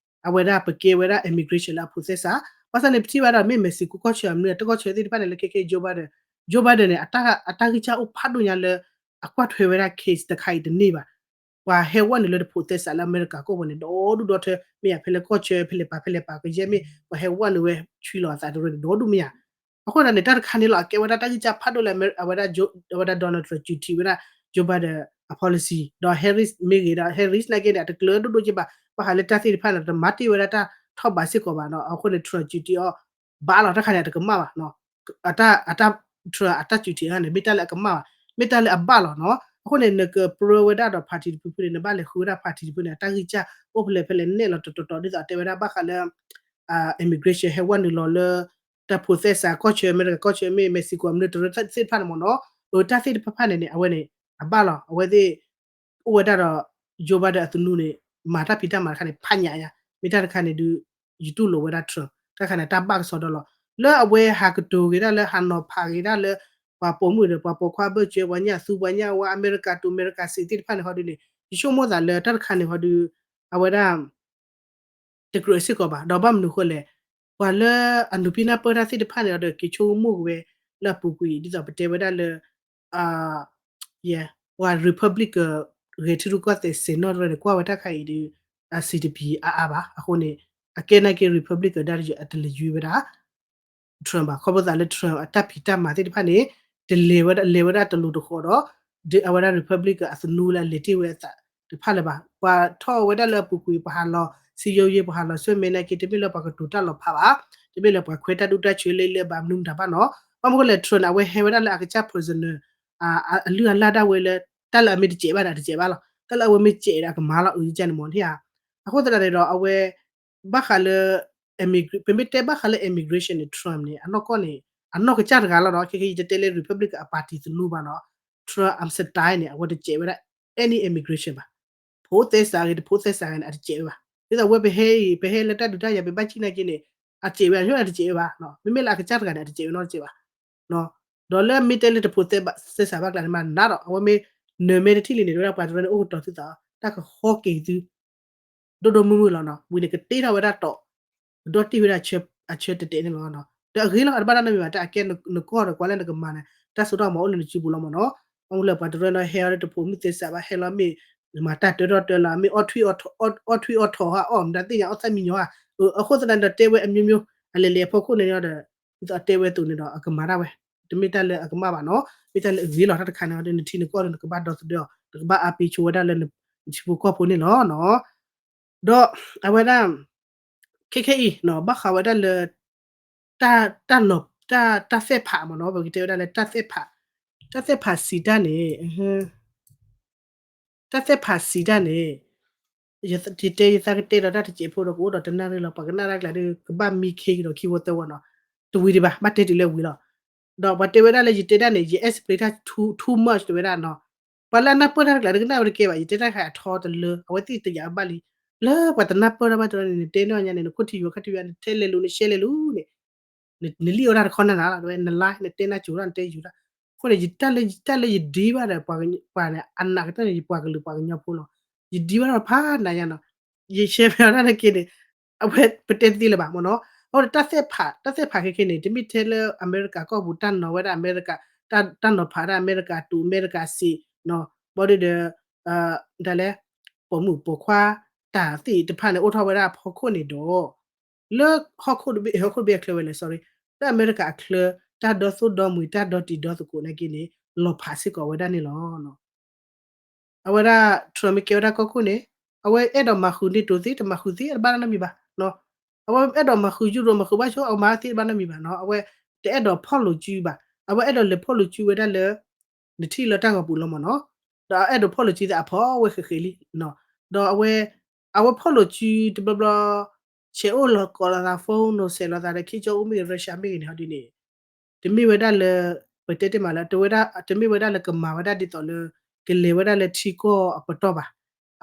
အဝဲဒၣ်ပကဲဝဲဒၣ် immigration လၢအ process ဘၣ်ဆၣ်န့ၣ် ပထံၣ်ဘၣ်ဒီး မ့ၢ် Mexico ကီၢ်ဆၢ မ့ၢ်တၢ်ကီၢ်ဆၢသ့ၣ်တဖၣ်န့ၣ် လၢခဲကဲ Joe Biden, Joe Biden န့ၣ် အတၢ်ဂံၢ်စၢ်အိၣ်ဖးဒိၣ်ညါလၢ အကွၢ်ထွဲဝဲဒၣ် case တခါအံၤတန့ၢ်ဘၣ်. ပှၤဟဲဝဲနုာ်လၢတ process လၢအမဲရကၤကီၢ်ပူၤန့ၣ် ဒီဒူၣ်ဒီထၢ မ့ၢ်ယၤဖဲလၢကီၢ်ဆၢ ဖဲလဲၣ်ပာ်ဖဲလဲၣ်ပာ်ကယဲၢ်မ့ၢ် ပှၤဟဲဝဲနုာ်ဝဲဆွံလီၤအသးတရၢန့ၣ် ဒီဒူၣ်မ့ၢ်ယၤ. အဃိသတးန့ၣ် တၢ်တခါန့ၣ်လီၤ အကဲဝဲဒၣ်တၢ်ဂံၢ်စၢ်ဖးဒိၣ်လၢအဝဲဒၣ် အဝဲဒၣ် Donald Trump ကၠူထံးဝဲဒၣ် Joe Biden အ policy ဒီး Harris မ့ၢ်ဂ့ၤဒီး Harris နာ်က့န့ၣ် အတကျၢၤဒိၣ်ဒိၣ်က့ဘၣ် ဘၣ်ဃးလၢတၢ်သ့ၣ်တဖၣ်န့ၣ် တမၤတ့ၢ်ဝဲဒၣ်တၢ်ထီၣ်ဘးစ့ၢ်ကီးဘၣ်နီၤ. အဃိန့ၣ် Trump ကၠူထံးအီၤ ဘၣ်လီၤ တၢ်ခါန့ၣ် အတကမၣ်ဘၣ်နီၤ. အတၢ် အတၢ် Trump အတၢ်ကၠူထံးအခါန့ၣ် မ့ၢ်တၢ်လၢအကမၣ်ဘၣ် မ့ၢ်တၢ်လၢအဘၣ်လီၤနီၤ. အဃိန့ၣ် နကပြၢဝဲဒၣ်ဒီး party တဖုဖုန့ၣ် နဘၣ်လဲၤဃုဝဲဒၣ် party တဖုန့ၣ် အတၢ်ဂံၢ်စၢ်အိၣ်ဖဲလဲၣ်ဖဲလဲၣ်နဲၣ်လီၤတတီၤတီၤ ဒ်သိးတဲဝဲဒၣ်ဘၣ်ဃးလၢ immigration ဟဲဝဲနုာ်လီၤလၢ တၢ် process ကီၢ်ဆၢ အမဲရကၤကီၢ်ဆၢမ့ၢ် Mexico အမနုၤတရၢသ့ၣ်တဖၣ်န့ၣ်မ့ၢ်နီၤ. အတၢ်သ့ၣ်တဖၣ်ဖၣ်န့ၣ်န့ၣ် အဝဲန့ၣ် အဘၣ်လီၤ အဝဲသ့ၣ် အိၣ်ဝဲဒၣ်ဒီး Joe Biden အသနူန့ၣ် မၤတၢ်ဖံးတၢ်မၤတခါန့ၣ် ဖးညၣ်ညါ မ့ၢ်တၢ်တခါန့ၣ်ဒုး ယတူၢ်လိာ်ဝဲဒၣ် Trump တၢ်ခါန့ၣ် တၢ်ဘၣ်ကစီဒီလီၤ. လၢအဝဲဟးကတိၤက့ၤဒၣ်လၢဟးနီၤဖးက့ၤဒၣ်လၢ ပှၤပိာ်မုၣ်ဒီး ပှၤပိာ်ခွါဘၢၣ်စၢၤ ပှၤညၣ်သူ ပှၤညၣ်ဝါ အမဲရကၤတူး အမဲရကၤစ့သ့ၣ်တဖၣ်န့ၣ်ဟီဒုန့ၣ် ယဆိကမိၣ်သးလၢတၢ်တခါန့ၣ်ဟီဒု အဝဲဒၣ် တကြၢးစ့ၢ်ကီးဘၣ် ဒီးဘၣ်မနုၤဃိလဲၣ် ပှၤလၢအနုာ်ဖံးနၢ်ပၢၢ်တၢ်သ့ၣ်တဖၣ်န့ၣ်ဒီး က့ၤဆိကမိၣ်က့ၤဝဲ လၢအပူၤကွံာ် ဒ်သိးပတဲဝဲဒၣ်လၢ ယဲ ပှၤ Republican ဂဲၤထံရူၢ်ကီၢ်သဲးစဲးနီၣ်တရၢန့ၣ် ကွၢ်ဝဲတၢ်ခါအံၤဒီး အစံးတပံၤအါအါဘၣ်. အဃိန့ၣ် အကဲနာ်က့ Republican ဒါတယုၢ်အတလဲၤယွံဝဲဒၣ် Trump ဘၣ်. ခီဖျိသးလၢ Trump အတၢ်ဖံးတၢ်မၤသ့ၣ်တဖၣ်န့ၣ် တလဲၤဝဲဒၣ် လဲၤဝဲဒၣ်တလိၤတဃီၤဒီး အဝဲဒၣ် Republican အသနူလၢအလဲၤတ့ၢ်ဝဲအသးတဖၣ်လၢၤဘၣ်. ပှၤထီၣ်ဝဲဒၣ်လၢအပူၤကွံာ် ပှၤဟးလီၤ စည်းရုံးရေး ပှၤဟးလီၤဆှၢမဲာ်နာ်က့ တမ့ၢ်လၢပှၤကတိၤတၢ်လီၤဖးဘၣ်, တမ့ၢ်လၢပှၤခွဲးတၢ်ဒူၣ်တၢ်ဆၢလၢလၢဘၣ်မနုၤမတၤဘၣ်နီၤ. ဘၣ်မနုၤဃိလဲၣ် Trump န့ၣ် အဝဲဟဲဝဲဒၣ်လၢအကစၢ် prisoner အလုၢ်အလၢ်ဒၣ်ဝဲလၢ တၢ်လၢအမ့ၢ်တစဲးဘၣ်ဒီး အတစဲးဘၣ်လီၤ. တၢ်လၢအဝဲမ့ၢ်စဲးဒီးအကမၤလီၤ အုးကစၢ်န့ၣ်မ့ၢ်န့ၣ်ဧါ. အဃိသတးန့ၣ်ဒီး အဝဲ ဘၣ်ဃးလၢ ပမ့ၢ်တဲဘၣ်ဃးလၢ immigration န့ၣ် Trump န့ၣ် အနီၢ်ကီၢ်န့ၣ် အနီၢ်ကစၢ်တဂၤလီၤနီၤ. ခဲခဲအံၤ ယတတဲလၢ Republican အ party သနူဘၣ်နီၤ. Trump အ style န့ၣ် အဝဲတစဲးဝဲဒၣ် any immigration ဘၣ်. ဖိသဲစးဂ့ၤ တဖိသဲစးဂ့ၤန့ၣ် အတစဲးဝဲဘၣ်. ဒ်သိးဝဲပဟဲအံၤ ပဟဲလၢတၢ်ဒုးတၢ်ယၤ ပဘၣ်စံၣ်နာ်က့န့ၣ် အစဲးဝဲ အတစဲးဝဲဘၣ်. မ့မ့ၢ်လၢအကစၢ်တဂၤန့ၣ် အတစဲးဝဲနီတစဲးဘၣ်. ဒီးလၢမ့ၢ်တဲလၢတဖိသဲစးဘၣ်ကျါန့ၣ် မၤနးဒီး အဝဲမ့ၢ်နၢၤမဲတထံၣ်လံန့ၣ် တဲဝဲဒၣ်ပှၤတရၢန့ၣ် အိၣ်ကတီၤသုသး တၢ်ကဟီက့ၤသု ဒိၣ်ဒိၣ်မုၢ်မုၢ်လီၤနီၤ. ဝံၤန့ၣ်ကတ့ထီၣ်ဝဲဒၣ်တီၢ် ကဒီတ့ၢ်ဝဲဒၣ်အဆၢတဲာ်တဲာ်န့ၣ်လီၤ. ဒီးအဂ့ၤလီၤ အတဘၣ်တၢ်နီတမံၤဘၣ် တၢ်အကဲနကီၢ်ဒီးကွၢ်လၢနကမၤန့ၣ် တၢ်စိတၢ်ကမီၤအိၣ်လၢနစုပူၤလီၤမ့ၢ်နီၤ. ဘၣ်မနုၤလၢပှၤတရၢန့ၣ်ဟဲအီၤလၢတဖိးမုၣ်သဲစးဘၣ် ဟဲလီၤမ့ၢ် မၤတၢ်တၢထီၣ်တၢလီၤ မ့ၢ်အီၣ်ထွံၣ်အီၣ်ထီၣ် အီၣ်မတၤသ့ၣ်ညါ အီၣ်သၣ်မံညီၤဧါ. အဃိသတးန့ၣ်ဒီးတဲဝဲအမျိုးမျိုး အလဲၤလဲၤအဖီခိၣ်န့ၣ်ဒီး ဒ်သိးအတဲဝဲအသိးန့ၣ်ဒီး အကမၤဒၣ်ဝဲ တမ့ၢ်တၢ်လၢအကမၣ်ဘၣ်နီၤ. မ့ၢ်တၢ်လၢအဂ့ၤလီၤ တၢ်တခါန့ၣ်ဒီး နထံနကီၢ်ဒီး နကဘၣ်ဒီသဒၢအီၤ နကဘၣ်အားပေးဆိဝဲဒၣ်လၢနထံဖိကီၢ်ဖိန့ၣ်လီၤနီၤ. ဒီးအဝဲဒၣ် ခဲခဲအံၤနီၤ ဘၣ်ဃးဝဲဒၣ်လၢ တၢ် တၢ်နီၤ တၢ် တၢ်သ့ၣ်ဖးမ့ၢ်နီၤ ပကတဲဝဲဒၣ်လၢတၢ်သ့ၣ်ဖး တၢ်သ့ၣ်ဖးစံးတၢ်န့ၣ် တၢ်သ့ၣ်ဖးစံးတၢ်န့ၣ် ယတဲယသးကတဲဒီးတၢ်တစဲးဖိဒီးကအိၣ်ဒီးတနၣ်ရံၣ်လီၤ ပှၤကနၣ်တၢ်ကျါဒီး ကဘၣ်မံခ့ကဒီးခံဝီသၢဝီနီၤ တဝံၤဒံးဘၣ် ဘၣ်တဲတုၤလၢဝံၤလီၤ ဒီးပှၤတဲဝဲဒၣ်လၢယတဲတၢ်န့ၣ် ယ explain တၢ် too too much တဲဝဲဒၣ်နီၤ ပှၤလၢအနၢ်ပၢၢ်တၢ်တကျါဒီးကနၣ်ဝဲတကဲဘၣ် ယတဲတၢ်ခါအထီတလၢ အဝဲသ့ၣ်တယာ်ဘၣ်လံ လၢပှၤတနၢ်ပၢၢ်တၢ်ဘၣ်တရၢန့ၣ် နတဲနီၢ်ညါန့ၣ် နခိၣ်ထံယိာ်ခါထံယိာ် နထဲလဲၤလူၤ နရှဲလဲၤလူၤန့ၣ် နလံၣ်အီၣ်တၢ်တခီနၤနၤလီၤ တဝဲနလါ နတဲနၢ်စူၤတၢ် နတဲယူၤတၢ် အဃိန့ၣ် ယတၢ်လၢ တၢ်လၢယဒံဘၣ်ဒီး ပှၤန့ၣ် အနာ်ကတၢၢ်န့ၣ် ယပှၤကလုာ်ပှၤကညီဖိလီၤ ယဒံဘၣ်ဒီးဖးနၤညါနီၤ ယရှဲဖဲအီၤတၢ်တက့ၢ်န့ၣ် အဝဲပတဲတသ့လၢၤဘၣ်မ့ၢ်နီၤ အဃိန့ၣ် တၢ်သ့ၣ်ဖး တၢ်သ့ၣ်ဖးခဲခဲန့ၣ် တမ့ၢ်ထဲလၢအမဲရကၤကီၢ်ပူၤ တၢ်နီၤဝဲဒၣ်အမဲရကၤ တၢ်နီၤဖးဒၣ်အမဲရကၤတူး အမဲရကၤစံး ဘၣ်ဒီး ဒ်လဲၣ် ပိာ်မုၣ်ပိာ်ခွါ တၢ်သ့ၣ်တဖၣ်န့ၣ် အိၣ်ထီၣ်ဝဲဒၣ်ဖီခိၣ်န့ၣ်ဒီး လၢဟီၣ်ခိၣ်တဘ့ၣ် ဟီၣ်ခိၣ်တဘ့ၣ်အချၢဝဲလဲၣ် sorry လၢအမဲရကၤအချၢ တၢ်ဒီသိၣ်ဒီမှံၤ တၢ်ဒီတံၤဒီသကိးနာ်က့န့ၣ် လီၤဖးစ့ၢ်ကီးဝဲဒၣ်န့ၣ်လီၤ အဝဲဒၣ် Trump မ့ၢ်ကဲဝဲဒၣ်ကီၢ်ခိၣ်န့ၣ် အဝဲအဲၣ်ဒိးမၤဃုာ် NATO သ့ တမၤဃုာ်သ့ တဘၣ်နီတမံၤဘၣ် အဝဲအဲၣ်ဒိးမၤဃုာ် Europe မၤဃုာ်ဘၣ်ဆိ အမၤသ့တဘၣ်နီတမံၤဘၣ်နီၤ အဝဲတအဲၣ်ဒိးဖီၣ်လိာ်စုဘၣ် အဝဲအဲၣ်ဒိးလဲၤဖီၣ်လိာ်စုဝဲဒၣ်လၢ နထံၣ်လၢတၢ်ဂီၤပူၤလီၤမ့ၢ်နီၤ ဒီးအဲၣ်ဒိးဖီၣ်လိာ်စုသးအဖီဝဲဃဲးဃဲးလံ ဒီးအဝဲ အဝဲဖီၣ်လိာ်စုတဘျီဘျီ ဆဲးအိၣ်လီၤကိးလိာ်သး phone နီၤ ဆဲးလိာ်သးဒီး Kim Jong Un မ့ၢ်ဂ့ၤ Russia မ့ၢ်ဂ့ၤန့ၣ် ဟီဒ်န့ၣ် တမ့ၢ်ဝဲဒၣ်လၢ ပတဲတ့ၢ်မးလၢ တဝဲဒၣ် တမ့ၢ်ဝဲဒၣ်လၢကမၤဝဲဒၣ်ဒ်သိးလၢ ကလဲၤဝဲဒၣ်လၢထံကီၢ်အပတီၢ်ဘၣ်.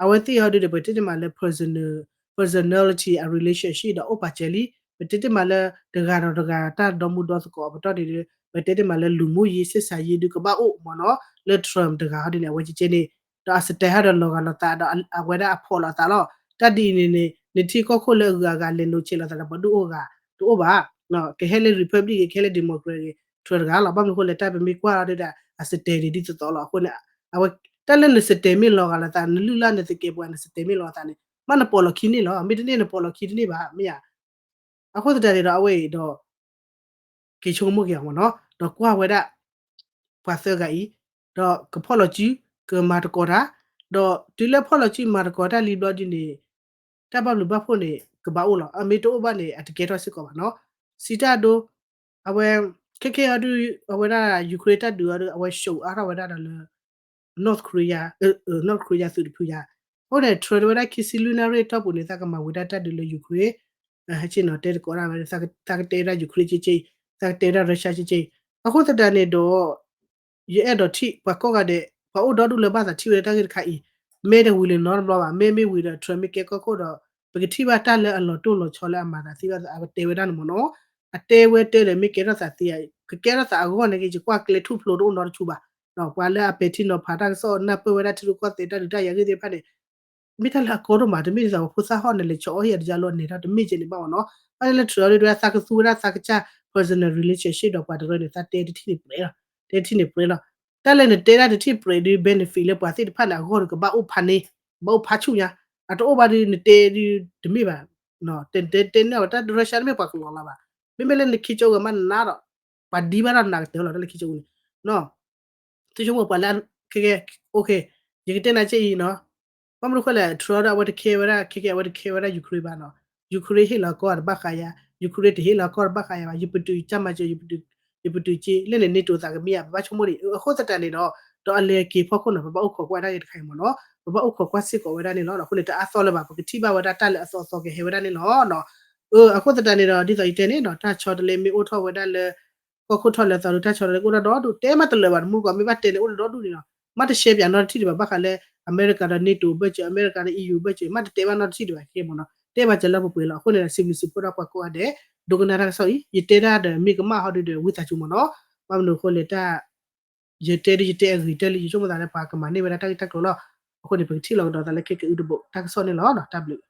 အဝဲသ့ၣ်ဟီဒုဒီး ပတဲတ့ၢ်မးလၢ personal personality အ relationship ဒီးအိၣ်ပာ်စၢၤလံ. ပတဲတ့ၢ်မးလၢ တဂၤဒီးတဂၤတၢ်ဒီမုၢ်ဒီသကိးအပတီၢ်န့ၣ်ဒီး ပတဲတ့ၢ်မးလၢ လူမှုရေးဆက်ဆံရေး ဒုကဘၣ်အိၣ်မ့ၢ်နီၤ လၢ Trump တဂၤဟီဒုန့ၣ် အဝဲကဲကဲန့ၣ် ဒီးအ style ဟီဒီးလီၤဂာ်လိာ်သးဒီးအဝဲဒၣ်အဖီၣ်လိာ်အသးလီၤ. တၢ်ဒ်အံၤန့ၣ်န့ၣ် နထံကီၢ်ခိၣ်လၢအဂုၤအဂၤလဲၤနုာ်ဆဲးလိာ်သးဒီးပှၤဒုးအိၣ်ဂၤ တအိၣ်ဘၣ်. ကဟဲလၢ Republic ဂ့ၤ ကဟဲလၢ Democrat ဂ့ၤ Trump တဂၤလီၤ. ဘၣ်မနုၤအဃိလဲၣ် တၢ်ပမ့ၢ်ကွၢ်လီၤဒီး အ style န့ၣ် ဒ်သိးသိးလီၤ. အဃိန့ၣ် အဝဲ တၢ်လၢန style မ့ၢ်လီၤဂာ်လိာ်သး နလုၢ်လၢ်နသကဲးပဝး န style မ့ၢ်လီၤဂာ်သးန့ၣ် မ့ၢ်နပိာ်လီၤခံန့ၣ်လီၤ. မ့တန့ၢ်နပိာ်လီၤခံတန့ၢ်ဘၣ် မ့ၢ်ဧါ. အဃိသတးန့ၣ်ဒီး အဝဲအံၤဒီး က့ၤဆိကမိၣ်က့ၤအီၤမ့ၢ်နီၤ, ဒီးကွၢ်ဝဲဒၣ် ပှၤသၢဂၤအံၤ, ဒီးကဖီၣ်လီၤစု, ကမၤသကိးတၢ်, ဒီးတုၤလၢဖီၣ်လီၤစုမၤသကိးတၢ်လံဘျီဒ်န့ၣ်, တၢ်ဘၣ်ဘျုးဘၣ်ဖှိၣ်န့ၣ် ကဘၣ်အိၣ်လီၤ. အမ့ၢ်တအိၣ်ဘၣ်န့ၣ် အတကဲထီၣ်စ့ၢ်ကီးဘၣ်နီၤ. စံးတၢ်ဒိ, အဝဲ ခဲခဲအံၤဒုး အဝဲဒၣ် Ukraine တၢ်ဒုးအီၤဒုး အဝဲၡိးအါထီၣ်ဝဲဒၣ်ဒီးလၢ North Korea, North Korea သုးတဖုယါ. အဃိန့ၣ် Trump တဲဝဲဒၣ် ခံဆံလွံၢ်နၣ်ရံၣ်အတီၢ်ပူၤန့ၣ် သးကမၤဝံၤဒၣ်တၢ်ဒုးလၢ Ukraine, ဟဲဆ့ၣ်နီၤတဲသကိးဒၣ်ဝဲ, သးကတဲဝဲဒၣ် Ukraine က့က့, သးကတဲဝဲဒၣ် Russia က့က့. အဃိသတးန့ၣ်ဒီး ယအဲၣ်ဒိးထံၣ်ပှၤကိးဂၤဒဲး, ပှၤအိၣ်ဒီဒူၣ်လၢဘၣ်သးထံၣ်ဝဲဒၣ်တၢ်ဂ့ၢ်တခါအံၤ, မ့ၢ်တဝံၤလၢၤနီတဘျီဘၣ်. မ့မ့ၢ်ဝံၤဒီး Trump မ့ၢ်ကဲကီၢ်ခိၣ်ဒီး ပကထံၣ်ဘၣ်တၢ်လၢအလီၤတိၢ်လီၤဆီလၢအမၤသးသ့ဘၣ်အတဲဝဲဒၣ်န့ၣ်မ့ၢ်နီၤ. အတဲဝဲတဲဒီး မ့ၢ်ကဲထီၣ်သးသ့ဧါ, ကကဲထီၣ်သးအဂီၢ်န့ၣ်က့ ယကွၢ်ကျဲထူၣ်ဖျိတအိၣ်နီတဆူဘၣ်. ပှၤလၢအပဲာ်ထံနီၤဖးတၢ်ကစီၣ် နၢ်ပၢၢ်ဝဲဒၣ်ထံရူၢ်ကီၢ်သဲးတၢ်ဒုးတၢ်ယၤဂ့ၢ်သ့ၣ်တဖၣ်န့ၣ် မ့ၢ်တၢ်လၢအကီဒိၣ်မး, တမ့ၢ်ဒ်သိးပှၤဖိသၣ်ဟီၣ်န့ၣ် လဲၤဆီၣ်အီၣ်ဟံၣ်အတယါလီၤန့ၣ်ဒီး တမ့ၢ်ကဲန့ၣ်ဘၣ်မ့ၢ်နီၤ. ဘၣ်လၢ Trump ဒုး သးကသူဝဲဒၣ်သးကစၢ် personal relationship ဒီးပှၤတရၢန့ၣ် သးတဲတထံၣ်န့ၣ်ပြဲလီၤ, တဲတထံၣ်န့ၣ်ပြဲလီၤ. တၢ်လၢနတဲဒၣ်တထံၣ်ပြဲဒုး benefit လၢပှၤသ့ၣ်တဖၣ်န့ၣ် အဂီၢ်န့ၣ် ကဘၣ်အိၣ်ဖးန့ၣ်, ဘၣ်အိၣ်ဖးဆူၣ်ညါ. အတအိၣ်ဘၣ်ဒုး နတဲဒုးတမ့ၢ်ဘၣ်, တဲတဲန့ၣ်အီၤ တၢ် Russia တမ့ၢ်ပှၤကလီၤလီၤဘၣ်. မ့မ့ၢ်လၢန Kim Jong Un မးနနါဒီး ပှၤဒံဘၣ်ဒီးနၤကတၢၢ်လီၤ တၢ်လၢ Kim Jong Un န့ၣ် သုဆိကမိၣ်ပှၤလၢ ခဲခဲ ယကတဲနၤကဲအံၤနီၤ, ဘၣ်မနုၤအဃိလဲၣ် Trump ဒီးအဝဲတခဲဝဲဒၣ် ခဲခဲအဝဲတခဲဝဲဒၣ် Ukraine ဘၣ်နီၤ, Ukraine ဟ့ၣ်လီၤကီၢ်တဘၣ်ဃးယၤ, Ukraine တဟ့ၣ်လီၤကီၢ်တဘၣ်ဃးယၤဘၣ်, ယပတုာ်ကၢ်မၤစၢၤ, ယပတုာ်က့ လၢန့ၣ် NATO သးကမံယါ ပဘၣ်ဆိကမိၣ်ဒံး, အဃိသတးန့ၣ်ဒီး ဒီးအလဲၤက့ၤဖီခိၣ်နီၤ ပဘၣ်အိၣ်ခိးကွၢ်တၢ်ဂ့ၢ်တခါအံၤမ့ၢ်နီၤ, ပဘၣ်အိၣ်ခိးကွၢ်စ့ၢ်ကီးဝဲဒၣ်န့ၣ်လီၤ. အဃိန့ၣ် တအါသီလၢၤဘၣ် ပကထံၣ်ဘၣ်ဝဲဒၣ်တၢ်လၢအသီအသီကဟဲဝဲဒၣ်န့ၣ်လီၤ. အဃိသတးန့ၣ်ဒီး ဒ်သိးယတဲန့ၣ်နီၤ တၢ်ဆီတလဲမ့ၢ်အိၣ်ထီၣ်ဝဲဒၣ်လၢ ကီၢ်ခိၣ်ထီၣ်လဲၤသီဒီး တၢ်ဆီတလဲအိၣ်ဒီဒူၣ်, တဲမးတလၢာ်ဘၣ် တမူကီး မ့ၢ်ဘၣ်တဲန့ၣ်အိၣ်ဒီဒူၣ်န့ၣ်နီၤ, မ့ၢ်တရှဲပၠးနီတထံၣ်ဒံးဘၣ် ဘၣ်ဃးလၢ အမဲရကၤဒီး NATO ဘၢၣ်စၢၤ, အမဲရကၤဒီး EU ဘၢၣ်စၢၤ, မ့ၢ်တတဲဘၣ်နီတထံၣ်ဒံးဘၣ် ခဲမ့ၢ်နီၤ, တဲဘၣ်စၢၤလၢပှဲၤပှဲၤလီၤ. အဃိန့ၣ်ဒီး စံးဘျုးစံးဖှိၣ်ဒီးပှၤကိးဂၤဒဲး ဒိကနၣ်တၢ်ကစီၣ်အံၤ, ယတဲဒၣ်ဒီးမ့ၢ်ကမၣ်ဟီဒုဒီး ဝံသးစူၤမ့ၢ်နီၤ, ဘၣ်မနုၤအဃိလဲၣ် တၢ် ယတဲဒ်ယတဲအဂ့ၤတၢ်လံ ယဆိကမိၣ်သးလၢပှၤကမၤန့ၢ်ဝဲဒၣ်တၢ်ဂ့ၢ်တၢ်ကျိၤလီၤ. အဃိန့ၣ် ပကထံၣ်လီၤကဒီးသးလၢခဲကအုတဘိးတၢ်ကစီၣ်န့ၣ်လီၤ. တၢ်ဘျုး